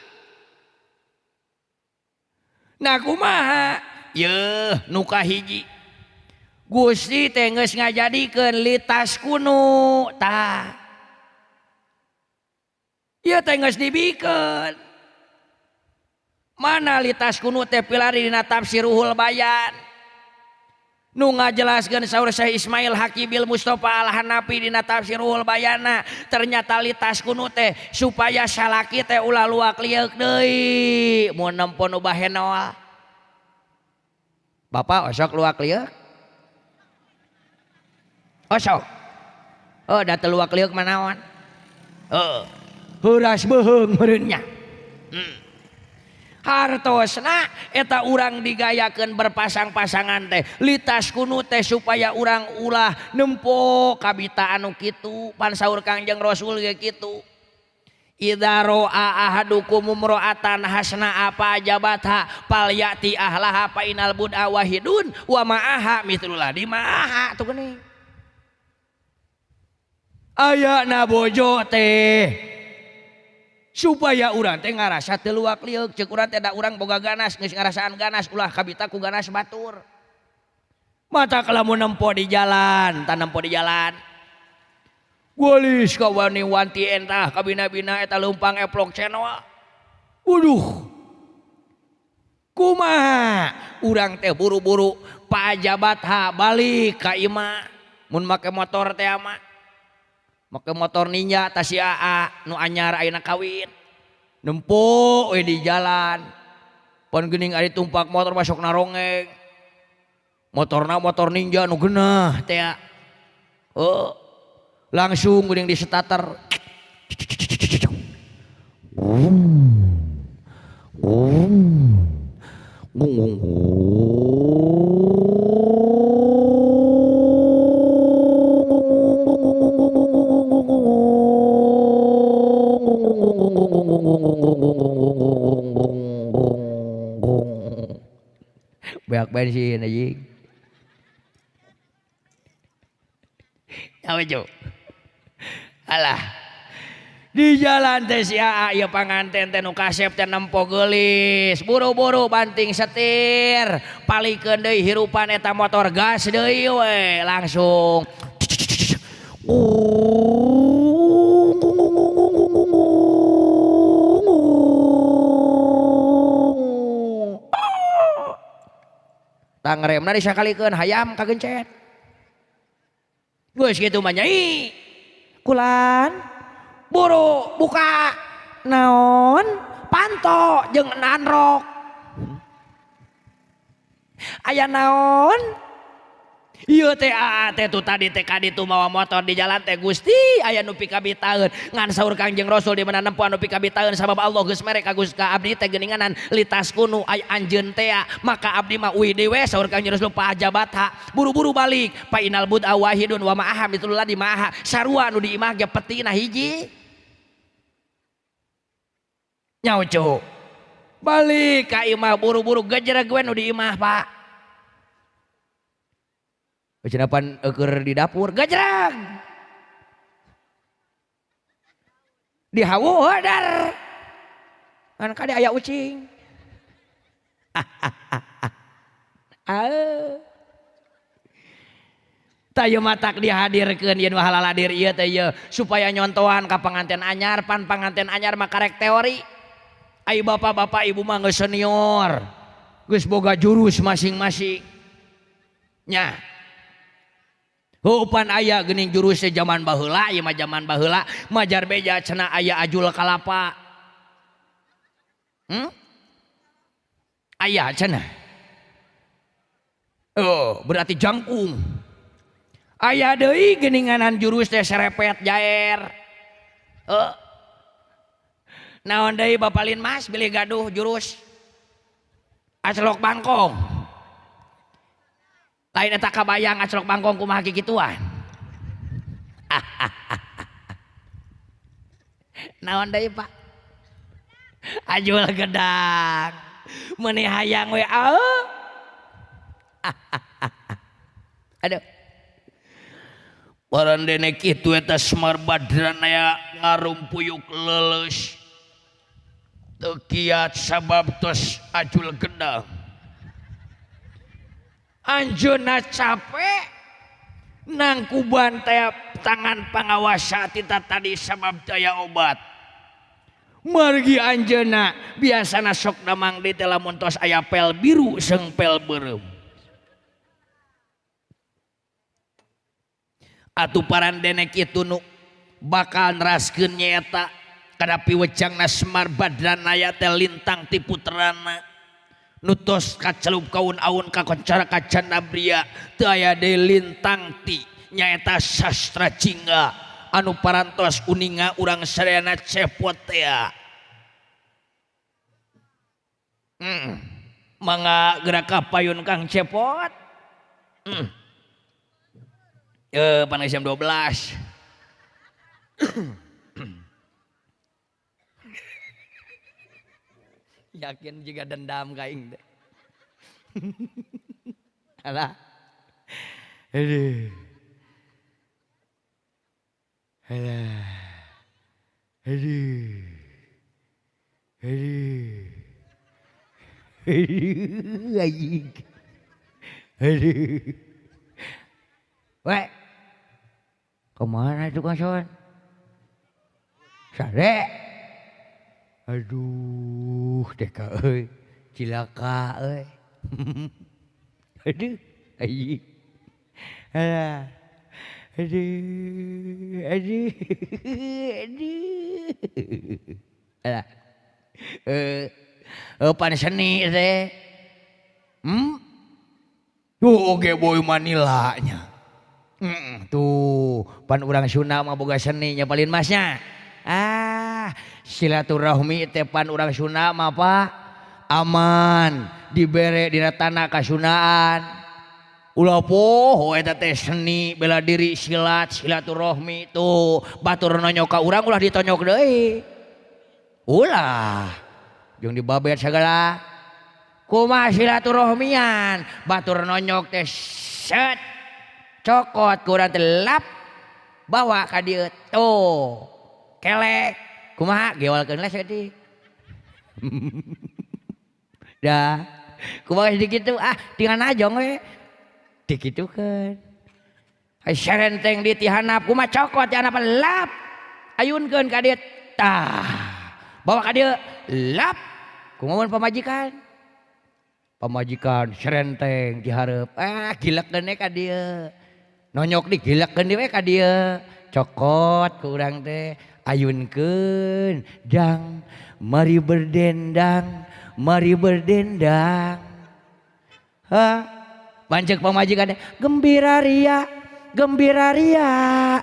Nah kumaha yeuh nu kahiji Gusti teh geus ngajadikeun litas kunu tah ieu teh geus dibikeun mana litas kunu teh pilari dina tafsir Ruhul Bayan nu ngajelaskeun saur Syekh Ismail Hakibil Mustafa Al-Hanafi dina tafsir Ruhul Bayana ternyata litas kunu teh supaya salaki teh ulah luak lieuk deui mun nempo nu bahenol. Bapak osok luak lieuk? Osok. Oh da teu luak lieuk mah naon? Heeh. Heuras beuheung meureun nya. Hartosna eta urang digayakeun berpasang-pasangan teh litas kunu teh supaya urang ulah nempo kabita anu kitu pan saur Kangjeng Rasul ge kitu idza ra'a ahadukum imra'atan hasna apa jabatha falyati ahlaha fa inal bud'a wahidun wa ma'aha mithlul ladzi ma'aha tuh geuning aya na bojo teh supaya urang teh ngarasa teu luak lieuk ceuk urang teh da urang boga ganas geus ngarasaan ganas ulah kabita ku ganas batur mata lamun nempo di jalan tah nempo di jalan geulis ka wani wanti entah kabina-bina eta leumpang eplok channel waduh kumaha urang teh buru-buru pajabat ha balik ka imah mun make motor teh ama make motor Ninja tas si AA nu anyar ayeuna kawin nempo we di jalan pon geuning ari tumpak motor masuk narongeng motorna motor Ninja nu geunah teh oh langsung geuning di starter beak bensin anjing. Apa jo? Alah. Di jalan teh si Aa ieu panganten teh nu kasep teh nempo geulis, buru-buru banting setir, palikeun deui hirupan eta motor gas deui we langsung. Tang remna disakalikeun hayam kagencet. Geus kitu mah nyai. Kulan buru buka naon panto jeung nanrok. Aya naon? Ieu teh Aa teh tu tadi teh ka ditu mawa motor di jalan teh Gusti aya nu pikabitaeun ngan saur Kangjeng Rasul di mana nempo anu pikabitaeun sabab Allah geus mere ka Gusti ka abdi teh geuninganan litas kunu ay anjeun teh maka abdi mah uih deui we saur Kangjeng Rasul pajabatha buru-buru balik pa inal bud'a wahidun wa ma'aha mithlul ladzi ma'aha sarua nu di imah ge petina hiji nyaucu balik ka imah buru-buru gejreg we nu di imah Pak. Cenah pan eueur di dapur gejreg di hawu dar kan kade aya ucing. Tah ieu matak dihadirkeun yen wahaladir ieu teh ieu supaya nyontohan ka panganten anyar pan panganten anyar mah karek teori. Ai bapak-bapak ibu mah geus senior geus boga jurus masing-masing nya. Hupan aya geuning jurus teh zaman baheula ieu mah zaman baheula majar beja cenah aya ajul kalapa. Aya cenah. Oh, berarti jangkung. Aya deui geuninganan jurus teh serepet jaer. Oh. Naon deui Bapak Linmas bilih gaduh jurus aclok bangkong. Lain eta kabayang aclok bangkong kumaha kikituan. Naon deui Pak? Ajul gedang. Meuni hayang we aeuh. Aduh. Parandene kitu eta Semar Badranaya ngarumpuyuk leuleus. Teu kiat sabab tos ajul gedang. Anjeunna capek nangkuban teh tangan pangawasa tita tadi sabab daya obat. Margi anjeunna biasana sok damang di teh lamun tos aya pel biru seung pel beureum. Atuh parandene kitu nu bakal neraskeun nyaeta kana piwejangna Semar Badranaya teh lintang ti putrana. Nu tos kacelup kaun-aun kakoncara kacana bria teu aya deui lintang ti nyaeta sastra jingga anu parantos uninga urang sadayana cepot tea. Mangga gerak ka payun Kang Cepot. Panas jam 12. Yakin juga dendam kaing deh. Alah. Aduh. Alah. Aduh. Aduh. Aduh. Aing. Aduh. Weh. Kemana itu Kang Son? Sare. Aduh, deka euy. Cilaka euy. Aduh, aing. Alah. Aduh, aduh. Aduh. Alah. Pan seni teh. Tuh oge boy Manila nya. Tuh, pan urang Sunda mah boga seni nya palin masnya. Ah, silaturahmi teh pan urang Sunda mah Pak aman dibere dina tanah kasunaan. Ulah poho eta teh seni bela diri silat silaturahmi tuh batur nonyok ka urang ulah ditonyok deui. Ulah jeung dibabet sagala. Kumaha silaturahmian batur nonyok teh set cokot ku urang teh lap bawa ka dieu tuh. Kelek. Kumaha gewalkeun lah saeutik. Dah. Kumaha sedikit tuh ah tinggal najong we. Dikitukeun. Ai serenteng di tihanap kumaha cokot ti handap lap. Ayunkeun ka dieu tah. Bawa ka dieu lap. Kumaha mun pamajikan? Pamajikan serenteng di hareup. Ah gilekeun we ka dieu. Nonyok di gilekeun we ka dieu. Cokot ku urang teh ayunkeun dang mari berdendang mari berdendang. Ha pancek pamajikan teh gembira ria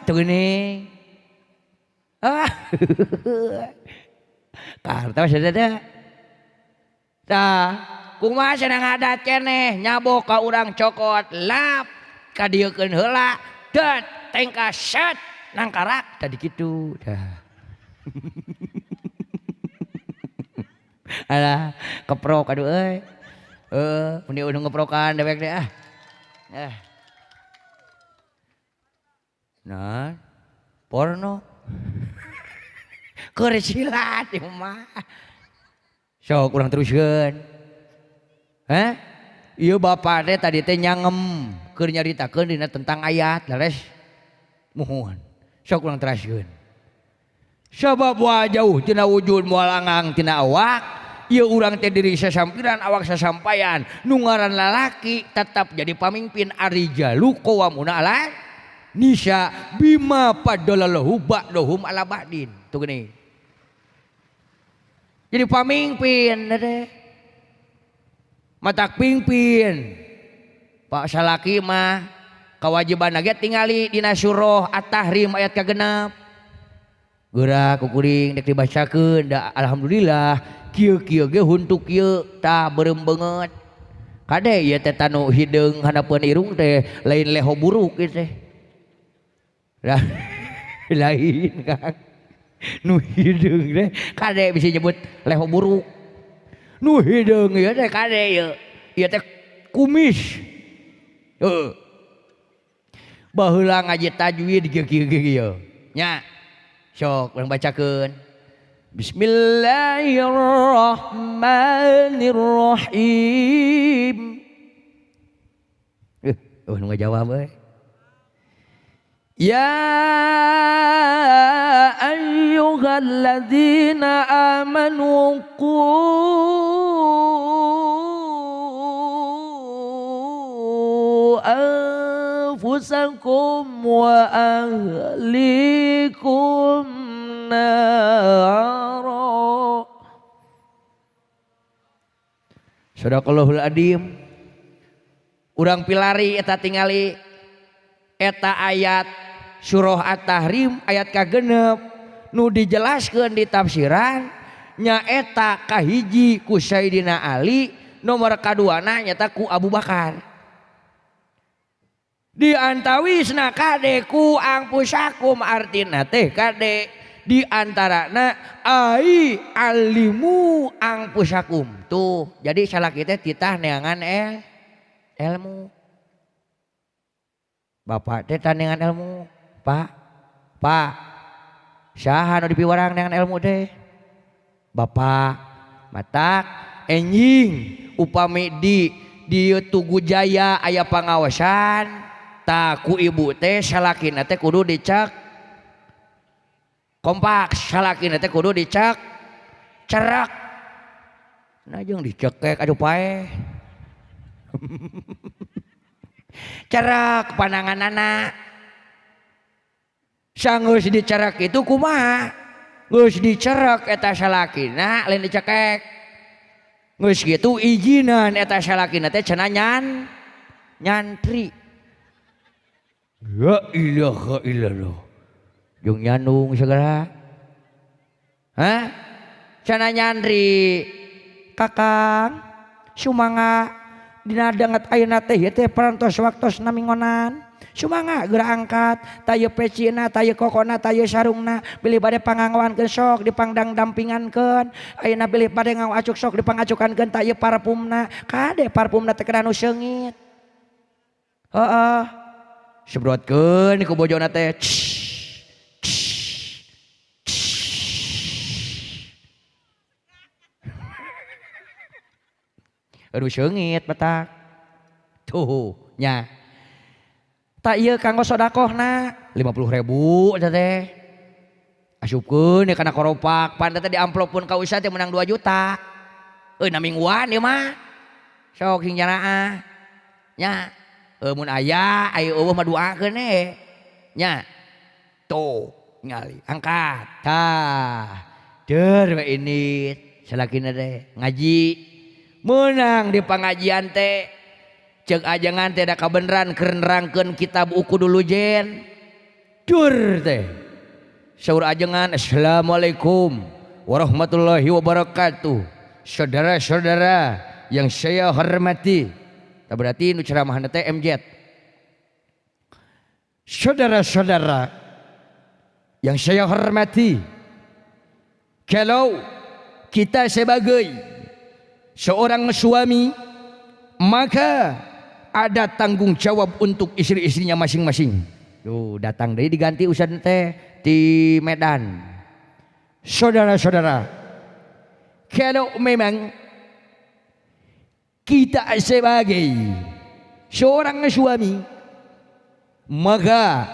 tuh geuning. Ah kartos eta teh. Tah kumaha cenah ngadat keneh nyabok ka urang cokot lap kadieukeun heula det tengka set nangkarak tadi kitu dah. Alah keprok aduh euy. Heeh mun dieu ngeprokan dewek teh ah. Eh. Nah, porno. Keur silat ieu mah. Sok urang teruskeun. Hah? Ieu bapak teh tadi teh nyangem keur nyaritakeun dina tentang ayat leres. Muhun. Sok urang teraskeun. Sabab wa jauh tina wujud moal angang tina awak, ieu urang teh diri sasampiran awak sasampayan nu ngaran lalaki tetap jadi pamimpin arijalu qawamuna ala nisa bima padalalahu ba'dahum ala ba'din. Tuh gini. Jadi pamimpin teh. Matak pingpin. Pak salaki mah kewajiban ge tingali dina surah At-Tahrim ayat ka-6. Geura ku kuring dek dibacakeun da alhamdulillah kieu-kieu ge huntuk kieu tah beureum beungeut. Kade ieu teh tanu hideung handapeun irung teh lain leho buruk ieu teh. Lah lain Kang. Nu hideung teh kade bisa nyebut leho buruk. Nu hideung ieu teh kade ieu. Ieu teh kumis. Heuh. Baheula ngaji tajwid kieu-kieu kieu. Nya. Sok urang bacakeun. Bismillahirrahmanirrahim. Oh nu ngajawab euy. Ya ayyuhalladzina amanu qu anfusakum wa ahlikum nara. Sadaqallahul adzim. Urang pilari eta tingali eta ayat surah At-Tahrim ayat ka-6 nu dijelaskeun di tafsiran nyaeta kahiji ku Sayyidina Ali, nomor kaduana nyata ku Abu Bakar. Di antawisna kade ku angpusakum artina teh kade di antarana ai alimu angpusakum tuh. Jadi salaki teh titah neangan ilmu. Bapak teh neangan ilmu. Pak, Pak, saha nu dipiwarang neangan ilmu teh? Bapak matak enjing upami di dieu Tugu Jaya aya pangawasan tah ku ibu teh salakina teh kudu dicek kompak, salakina teh kudu dicek cerak. Nah jeung dicekek aduh paeh. Cerak pananganana. Sanggeus dicerak itu kumaha? Geus dicerak eta salakina lain dicekek. Geus kitu izinan eta salakina teh cenah nyantri. La ilaha illallah. Jeung nyandung segala. Hah? Cenah nyantri. Kakang sumangga dina danget ayeuna teh ieu teh parantos waktos namingonan. Sumangga geura angkat taye pecina taye kokona taye sarungna bilih bade panganggoankeun sok dipangdang dampingankeun ayeuna bilih bade nganggo acuk sok dipangacukankeun taye parfumna kade parfumna teh kana nu seungit. Heeh. Sebrotkeun ku bojona teh. Aduh seungit petak. Tuh nya. Tak ieu kanggo sodakohna 50.000 eta teh. Asupkeun kana koropak, pan teh di amplop pun ka ustad teh menang 2 juta. Euy na mingguan ieu mah. Sok sing jaraah. Nya, mun aya aya eueuh mah duakeun we. Nya. Tuh ngali angkat. Tah. Deur we ini salakina teh ngaji. Menang di pengajian teh. Cek ajengan teh da kabeneran keur nerangkeun kitab uku dulu jen. Dur teh. Saur ajengan assalamualaikum warahmatullahi wabarakatuh. Saudara-saudara yang saya hormati. Tak berarti nu ceramahna teh MZ. Saudara-saudara yang saya hormati, kalau kita sebagai seorang suami maka ada tanggung jawab untuk istri-istrinya masing-masing. Tuh datang dari diganti ustad teh di Medan. Saudara-saudara, kalau memang kita sebagai seorang suami maka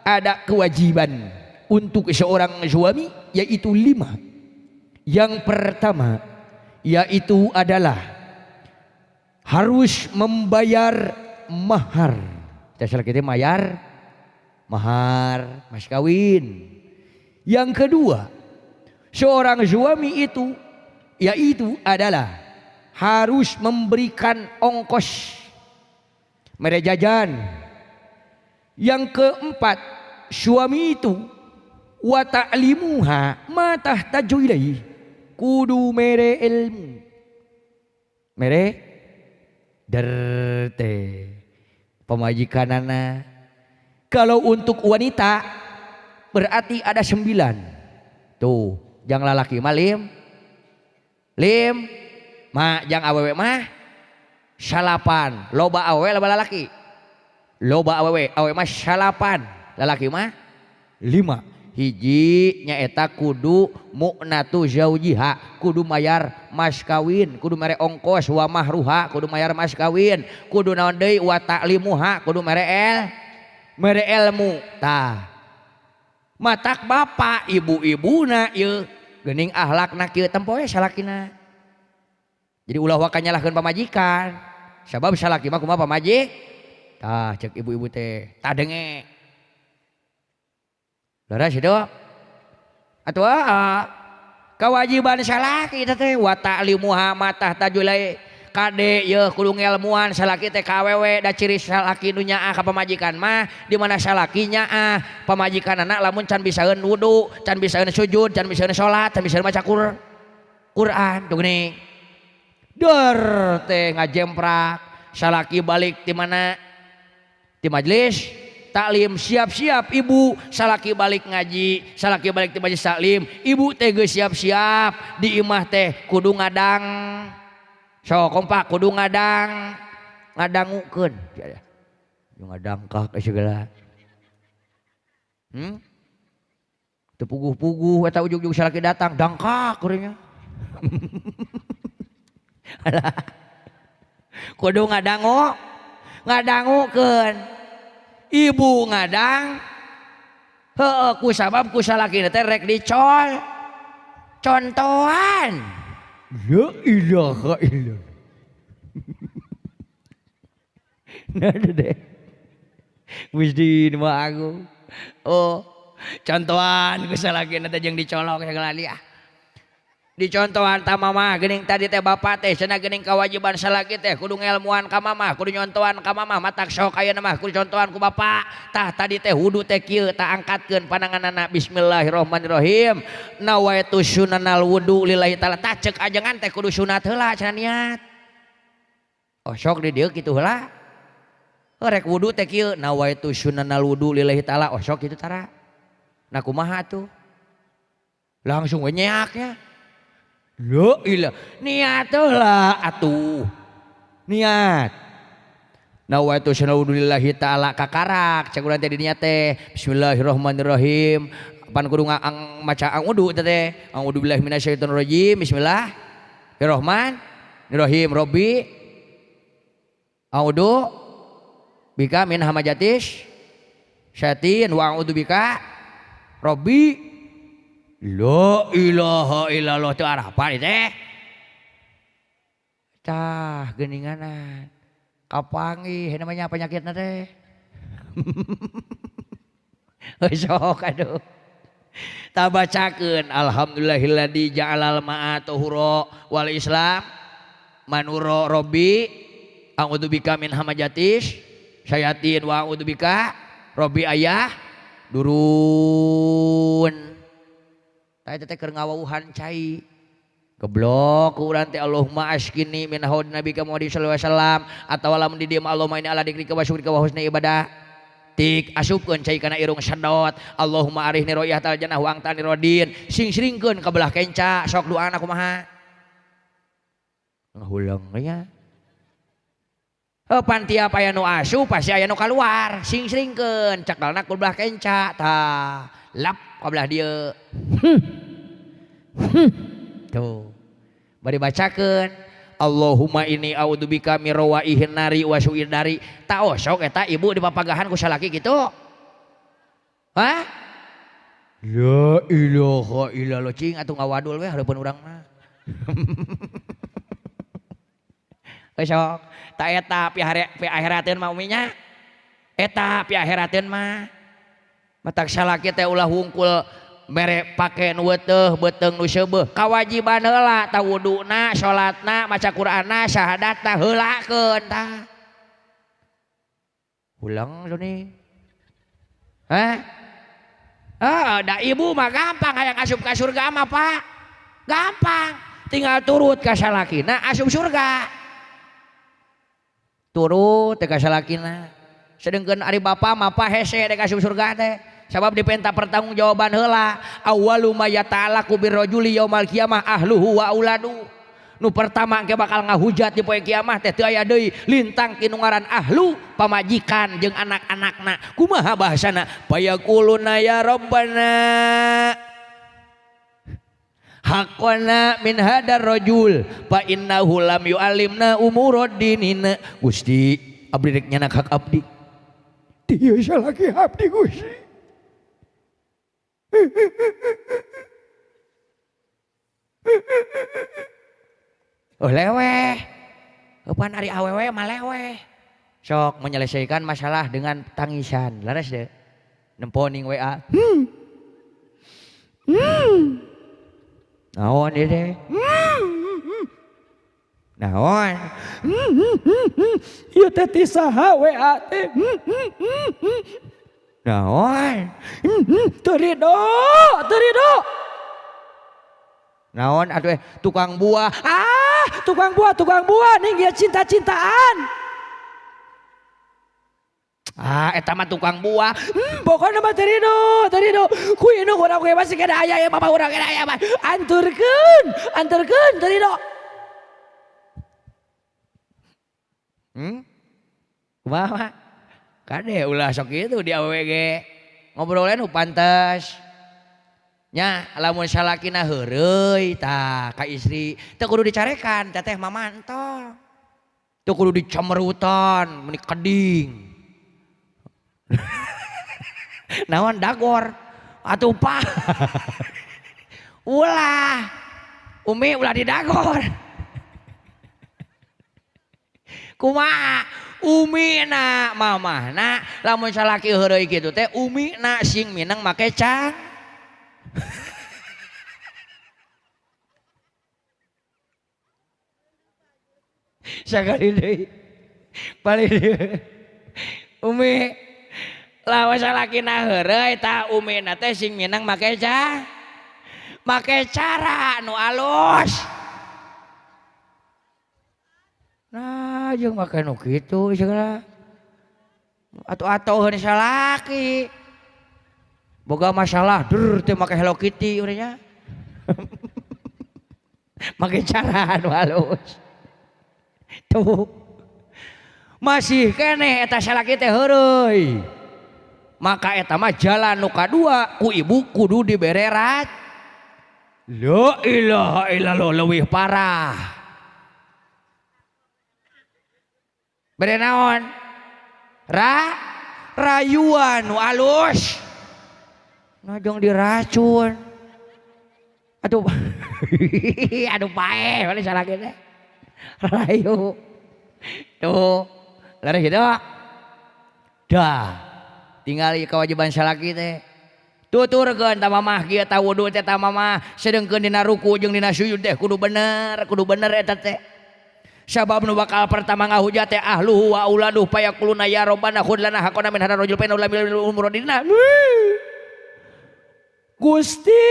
ada kewajiban untuk seorang suami yaitu 5. Yang pertama yaitu adalah harus membayar mahar. Dasar kita bayar mahar mas kawin. Yang kedua, seorang suami itu yaitu adalah harus memberikan ongkos mere jajan. Yang keempat, suami itu wa ta'limuha ma tahtaju ilaihi, kudu mere ilmu. Mere derte pemajikanana. Kalau untuk wanita berarti ada 9. Tuh, jangan lalaki mah lim. Lim ma jang awewe mah 8. Loba awewe loba lalaki. Loba awewe, awewe mah 8, lalaki mah 5. Hiji nyaeta kudu mu'natu zaujiha, kudu mayar mas kawin, kudu mere ongkos, wa mahruha, kudu mayar mas kawin, kudu naon deui wa ta'limuha, kudu mere el, mere ilmu. Tah. Matak bapak ibu-ibuna ieu geuning akhlakna kieu tempo we salakina. Jadi ulah waka nyalahkeun pamajikan. Sabab salaki mah kumaha pamajik? Tah cek ibu-ibu teh, tah denge. Leres itu atuh kewajiban salaki teh wa ta'limuha ma tahtajulai kade yeuh kudu ngelmuan salaki teh ka awewe da ciri salaki nu nyaah ka pamajikan mah di mana salaki nyaah pamajikanana lamun can bisaeun wudu, can bisaeun sujud, can bisaeun salat, can bisaeun maca Quran tuh geuning. Dor teh ngajemprak salaki balik di mana? Di majelis taklim, siap-siap ibu salaki balik ngaji, salaki balik di majelis taklim, ibu teh geus siap-siap di imah teh kudu ngadang. So kompak kudu ngadang, ngadangukeun. Yo ngadangkak segala. Teu puguh-puguh eta ujug-ujug salaki datang dangkak kuringnya. Alah. Kudu ngadangu, ngadangukeun. Ibu ngadang heueuh ku sabab ku salakina teh rek dicol contohan. La ilaha illallah. Nah deh. Gusti mah aku. Oh, contohan ku salakina teh jeung dicolok segala dia. Dicontohan ta mamah geuning tadi teh bapak teh cenah geuning kewajiban salaki teh kudu ngelmuan ka mamah, kudu nyontohan ka mamah, matak sok ayeuna mah kudu contohan ku bapak. Tah tadi teh wudu teh kieu tah angkatkeun pananganana bismillahirrahmanirrahim. Nawaitu sunanal wudu lillahi taala. Tah ceuk ajengan teh kudu sunat heula cenah niat. Oh sok di dieu kitu heula. Rek wudu teh kieu nawaitu sunanal wudu lillahi taala. Oh sok kitu tara. Nah kumaha atuh? Langsung we nyeaknya. La ilah, niat lah atuh. Niat. Nawaitu sunaulillahi ta'ala kakarak cek urang teh di niat teh bismillahirrahmanirrahim. Pan kudu maca ang wudu teh. A'udzu billahi minasyaitonirrajim. Bismillahirrahmanirrahim. Rahim Robbi a'udzu bika min hamajatis syayatin wa a'udzu bika Robbi. La ilaha illallah teu arapa teh. Tah geuninganan. Kapanggih namanya penyakitna teh. Sok aduh. Tah bacakeun alhamdulillahilladzi ja'alal ma'a tahura wal islam manuro Robbi a'udzu bika min hamajatis syayatin wa a'udzu bika Robbi ayah durun. Tah eta teh keur ngawauhan cai. Geblok urang teh Allahumma askini min haud nabika Muhammad sallallahu alaihi wasallam atawa lamun di dieu Allahumma inni ala dzikrika wa syukrika wa husni ibadah. Tik asupkeun cai kana irung sedot. Allahumma arihni royatal jannah wa angtani rodin. Sing sringkeun ka belah kenca sok doana kumaha. Ngahuleng nya. Pan tiap aya nu asup pasti aya nu kaluar. Sing sringkeun cekelna ku belah kenca tah lap ka belah dieu. Tuh. Bari bacakeun Allahumma inni a'udzubika min rawaihin nari wa su'id nari. Ta osok eta ibu dipapagahan ku salaki kitu. Hah? La ilaha illallah cing atuh ngawadul we hareupeun urang mah. Sok ta eta pi akhirateun mah uminya. Eta pi akhirateun mah. Matak salaki teh ulah wungkul mere pake nu weteuh beuteung nu seubeuh kawajiban heula ta wuduna salatna maca Qur'anna syahadatna heulakeun tah. Ulang suni. Hah? Ah, da ibu mah gampang hayang asup ka surga mah Pak. Gampang, tinggal turut ka salakina asup surga. Turut teh ka salakina. Sedengkeun ari bapa mah pa hese dek asup surga teh. Sabab dipenta pertanggungjawaban heula. Awwalu ma yata'allaqu birrajuli yaumal qiyamah ahluhu wa auladu. Nu pertama engke bakal ngahujat di poe kiamah teh teu aya deui lintang ti nu ngaran ahlu pamajikan jeung anak-anakna. Kumaha bahasana? Fayaquluna ya rabbana haqqana min hadar rajul fa innahu lam yu'allimna umurad dinina. Gusti abdi rek nyanak hak abdi. Dieu salaki abdi Gusti. Oh leweh, kapan ari awewe mah leweh. Sok menyelesaikan masalah dengan tangisan, laras deh. Nemponing WA. Naon ieu teh? Naon? Ieu teh ti saha WA teh? Naon? Teu rido, teu rido. Naon atuh tukang buah. Ah, tukang buah ning ieu cinta-cintaan. Ah, eta mah tukang buah. Pokona mah teu rido, teu rido. Ku indung urang ge masih kena aya ya mama urang kena aya mah. Anturkeun, anturkeun teu rido. Kumaha? Kade ulah sok kitu di awewe ge. Ngobrolnya nu pantes. Nya lamun salakina heureuy tah ka istri teu kudu dicarekan teteh mama entong. Teu kudu dicamerutan meuni keding. Naon dagor atuh pa. Ulah. Umi ulah didagor. Kumaha? Umi na mamahna lamun salaki heureuy kitu teh umi na sing minang make cang. Sakali deui. Balik deui. Umi lamun salakina heureuy tah umina teh sing minang make cang. Make cara nu alus. Nah, jeung make nu kitu segala. Atuh-atuheun salaki. Boga masalah der teh make Hello Kitty urangnya. Make cara anu halus. Tuh. Masih keneh eta salaki teh heureuy. Maka eta mah jalan nu kadua ku ibu kudu dibere rat. La ilaha illallah leuwih parah. Bere naon? Rayuan nu alus. Najong diracun. Aduh. Aduh paeh mana salaki teh. Rayu. Tuh. Laris gitu. Dah. Tinggal kewajiban salaki teh. Tuturkeun ta mamah kieu ta wudu teh ta mamah sedengkeun dina ruku jeung dina sujud teh kudu bener eta teh. Sabab nu bakal pertama ngahujat teh ahluhu wa auladuhu fayaquluna ya rabbana khudh lana haqqana min hadzal rajul fa innahu lam yulil umradina. Gusti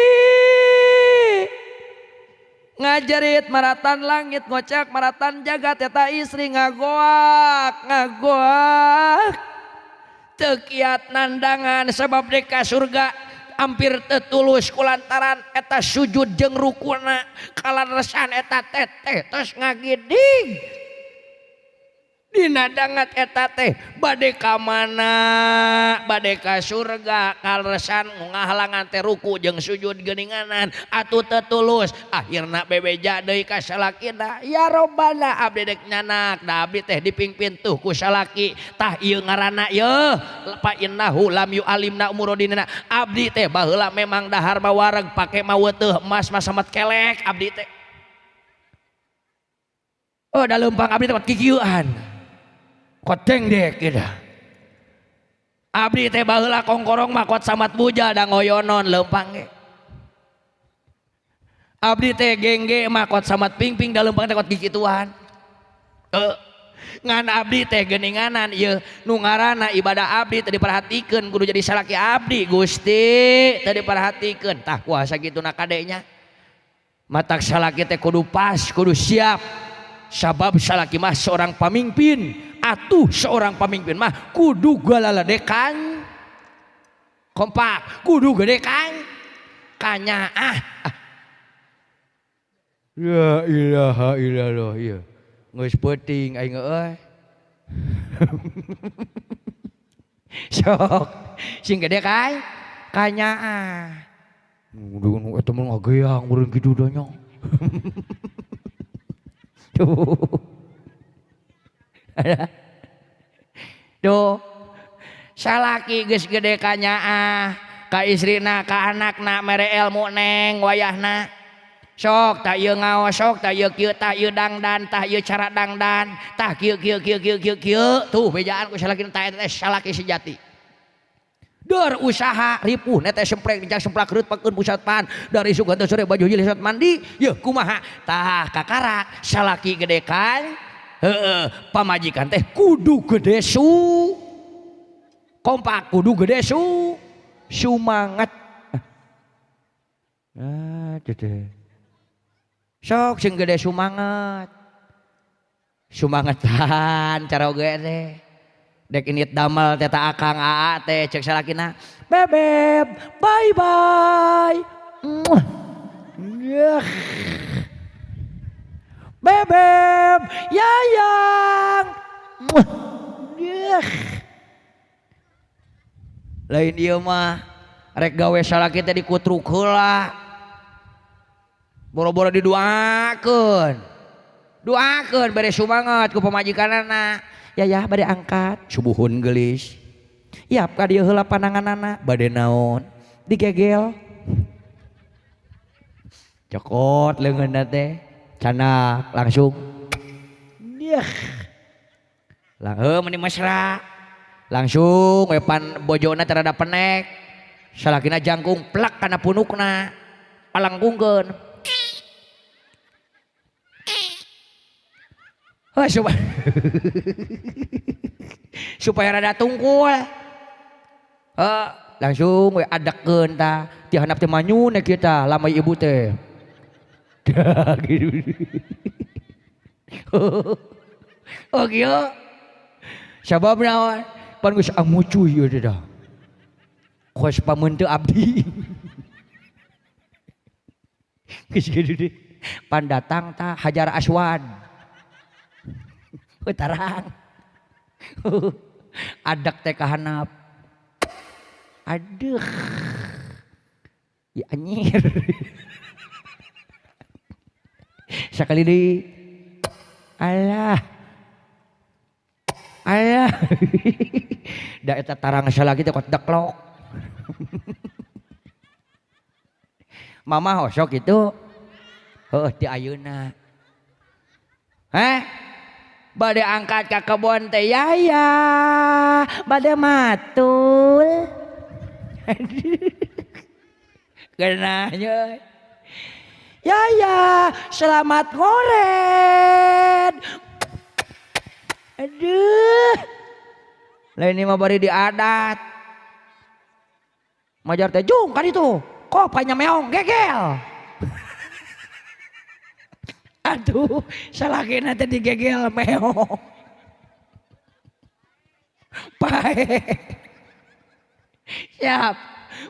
ngajarit maratan langit ngocak maratan jagat eta istri ngagoak ngagoak teu kiat nandangan sabab dek ka surga hampir tetulus kulantaran eta sujud jeung rukuna kalaresan eta teteh tos ngagidig dina dangat eta teh bade ka mana bade ka surga kaleresan ngahalangan teh ruku jeung sujud geuninganan atuh tetulus akhirna bebeja deui ka salakina ya robbana abdi dek nyanak da abdi teh dipingpin tuh ku salaki tah ieu ngaranna yeuh fa innahu lam yu'alimna umurodina abdi teh baheula memang dahar mah wareg pake mah weuteuh emas mah samet kelek abdi teh oh da leumpang abdi teh kikieuan koteng dek gitu. Abdi teh baheula kongkorong mah kot samat buja da ngoyonon leumpang ge. Abdi teh gengge mah kot samat pingping da leumpang teh kot kikituan. Ngan abdi teh geuninganan ieu nu ngaranna ibadah abdi teh diperhatikeun kudu jadi salaki abdi Gusti teh diperhatikeun tah kuasa kituna kadenya. Matak salaki teh kudu pas kudu siap. Sabab salaki mah seorang pamimpin atuh seorang pamimpin mah kudu galaladekan kompak kudu gede kan kanyaah. La ilaha illallah ieu geus peuting aing euy. Sok sing gede kan kanyaah nu eta mah ngageang meureun kitu da nya. Tuh. Tuh. Salaki geus gede kanyaah ka istrina ka anakna mere ilmu neng wayahna. Sok tah ieu ngaos sok tah ieu kieu tah ieu dangdan tah ieu cara dangdan tah kieu kieu kieu kieu kieu kieu tuh bejaan ku salaki tah eta salaki sejati. Dor usaha ripuh nete semprek nincak semplak reut pakeun pusat pan dari isuk henteu sore baju jilid mandi yeuh kumaha tah kakarak salaki gede kan heeh pamajikan teh kudu gede su kompak kudu gede su sumangat ah teh sok sing gede sumangat sumangatan caroge teh dek init damel teh ta akang aa teh cek salakina bebeb bye bye bebeb yayang lain ieu mah rek gawe salaki teh dikutruk heula boro-boro diduakeun duakeun bere sumangat ku pamajikanana. Ya ya bade angkat subuhun geulis yap ka dieu heula pananganana bade naon digegel cokot leungeunna teh canak langsung dieh lang heuh meni mesra langsung we pan bojona teh rada penek salakina jangkung plak kana punukna palangkungkeun oh, supaya rada tungkul langsung we adakeun tah ti handap teh manyun kita lama ibu teh gitu. Oh kieu sabab naon pan geus amucuy ieu teh dah kos pameun teu abdi geus kitu deh pan datang tah Hajar Aswad tarang adak teh kahanap aduh ya anjir sekali di alah Aya. Da eta tarang salaki teh kot deklok. Mama osok itu. Heuh ti ayeuna. Heh? Bade angkat ka kebon teh yaya, bade matul. Genahnya. Yaya, selamat ngored. Aduh. Lah ini mah bari diadat. Majar teh jung kan itu. Kok panya meong gegel. Aduh, salakina teh digegel meong. Pae. Siap.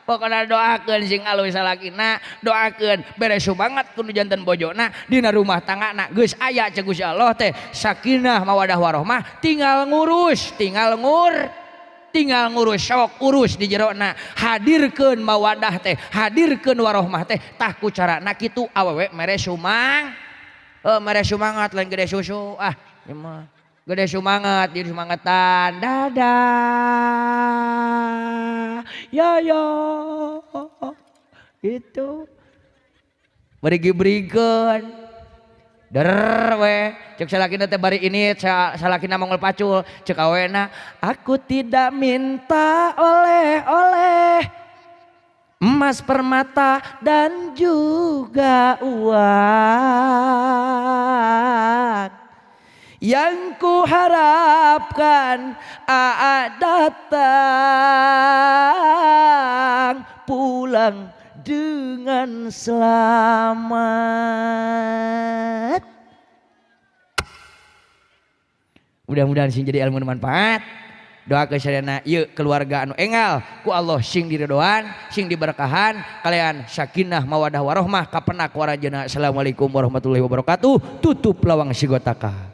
Pokokna doakeun sing alus salakina, doakeun bere sumangat kudu janten bojona dina rumah tanggana geus aya cek Gusti Allah teh sakinah mawadah warohmah, tinggal ngurus, tinggal ngurus sok urus di jerona, hadirkeun mawadah teh, hadirkeun warohmah teh, tah ku carana kitu awewe mere sumang. Mere sumangat lain gede susu ah ieu mah gede sumangat jadi sumangetan dadah ya ya itu bari gibrikeun der we cek salakina teh bari ini salakina mongol pacul cek awena aku tidak minta oleh-oleh emas permata dan juga uang. Yang ku harapkan datang pulang dengan selamat. Mudah-mudahan sing jadi ilmu manfaat. Doa ke sadayana ieu keluarga anu engal ku Allah sing diredoan, sing diberkahan, kalian sakinah mawadah warohmah kapenak warajana. Assalamualaikum warahmatullahi wabarakatuh. Tutup lawang sigotaka.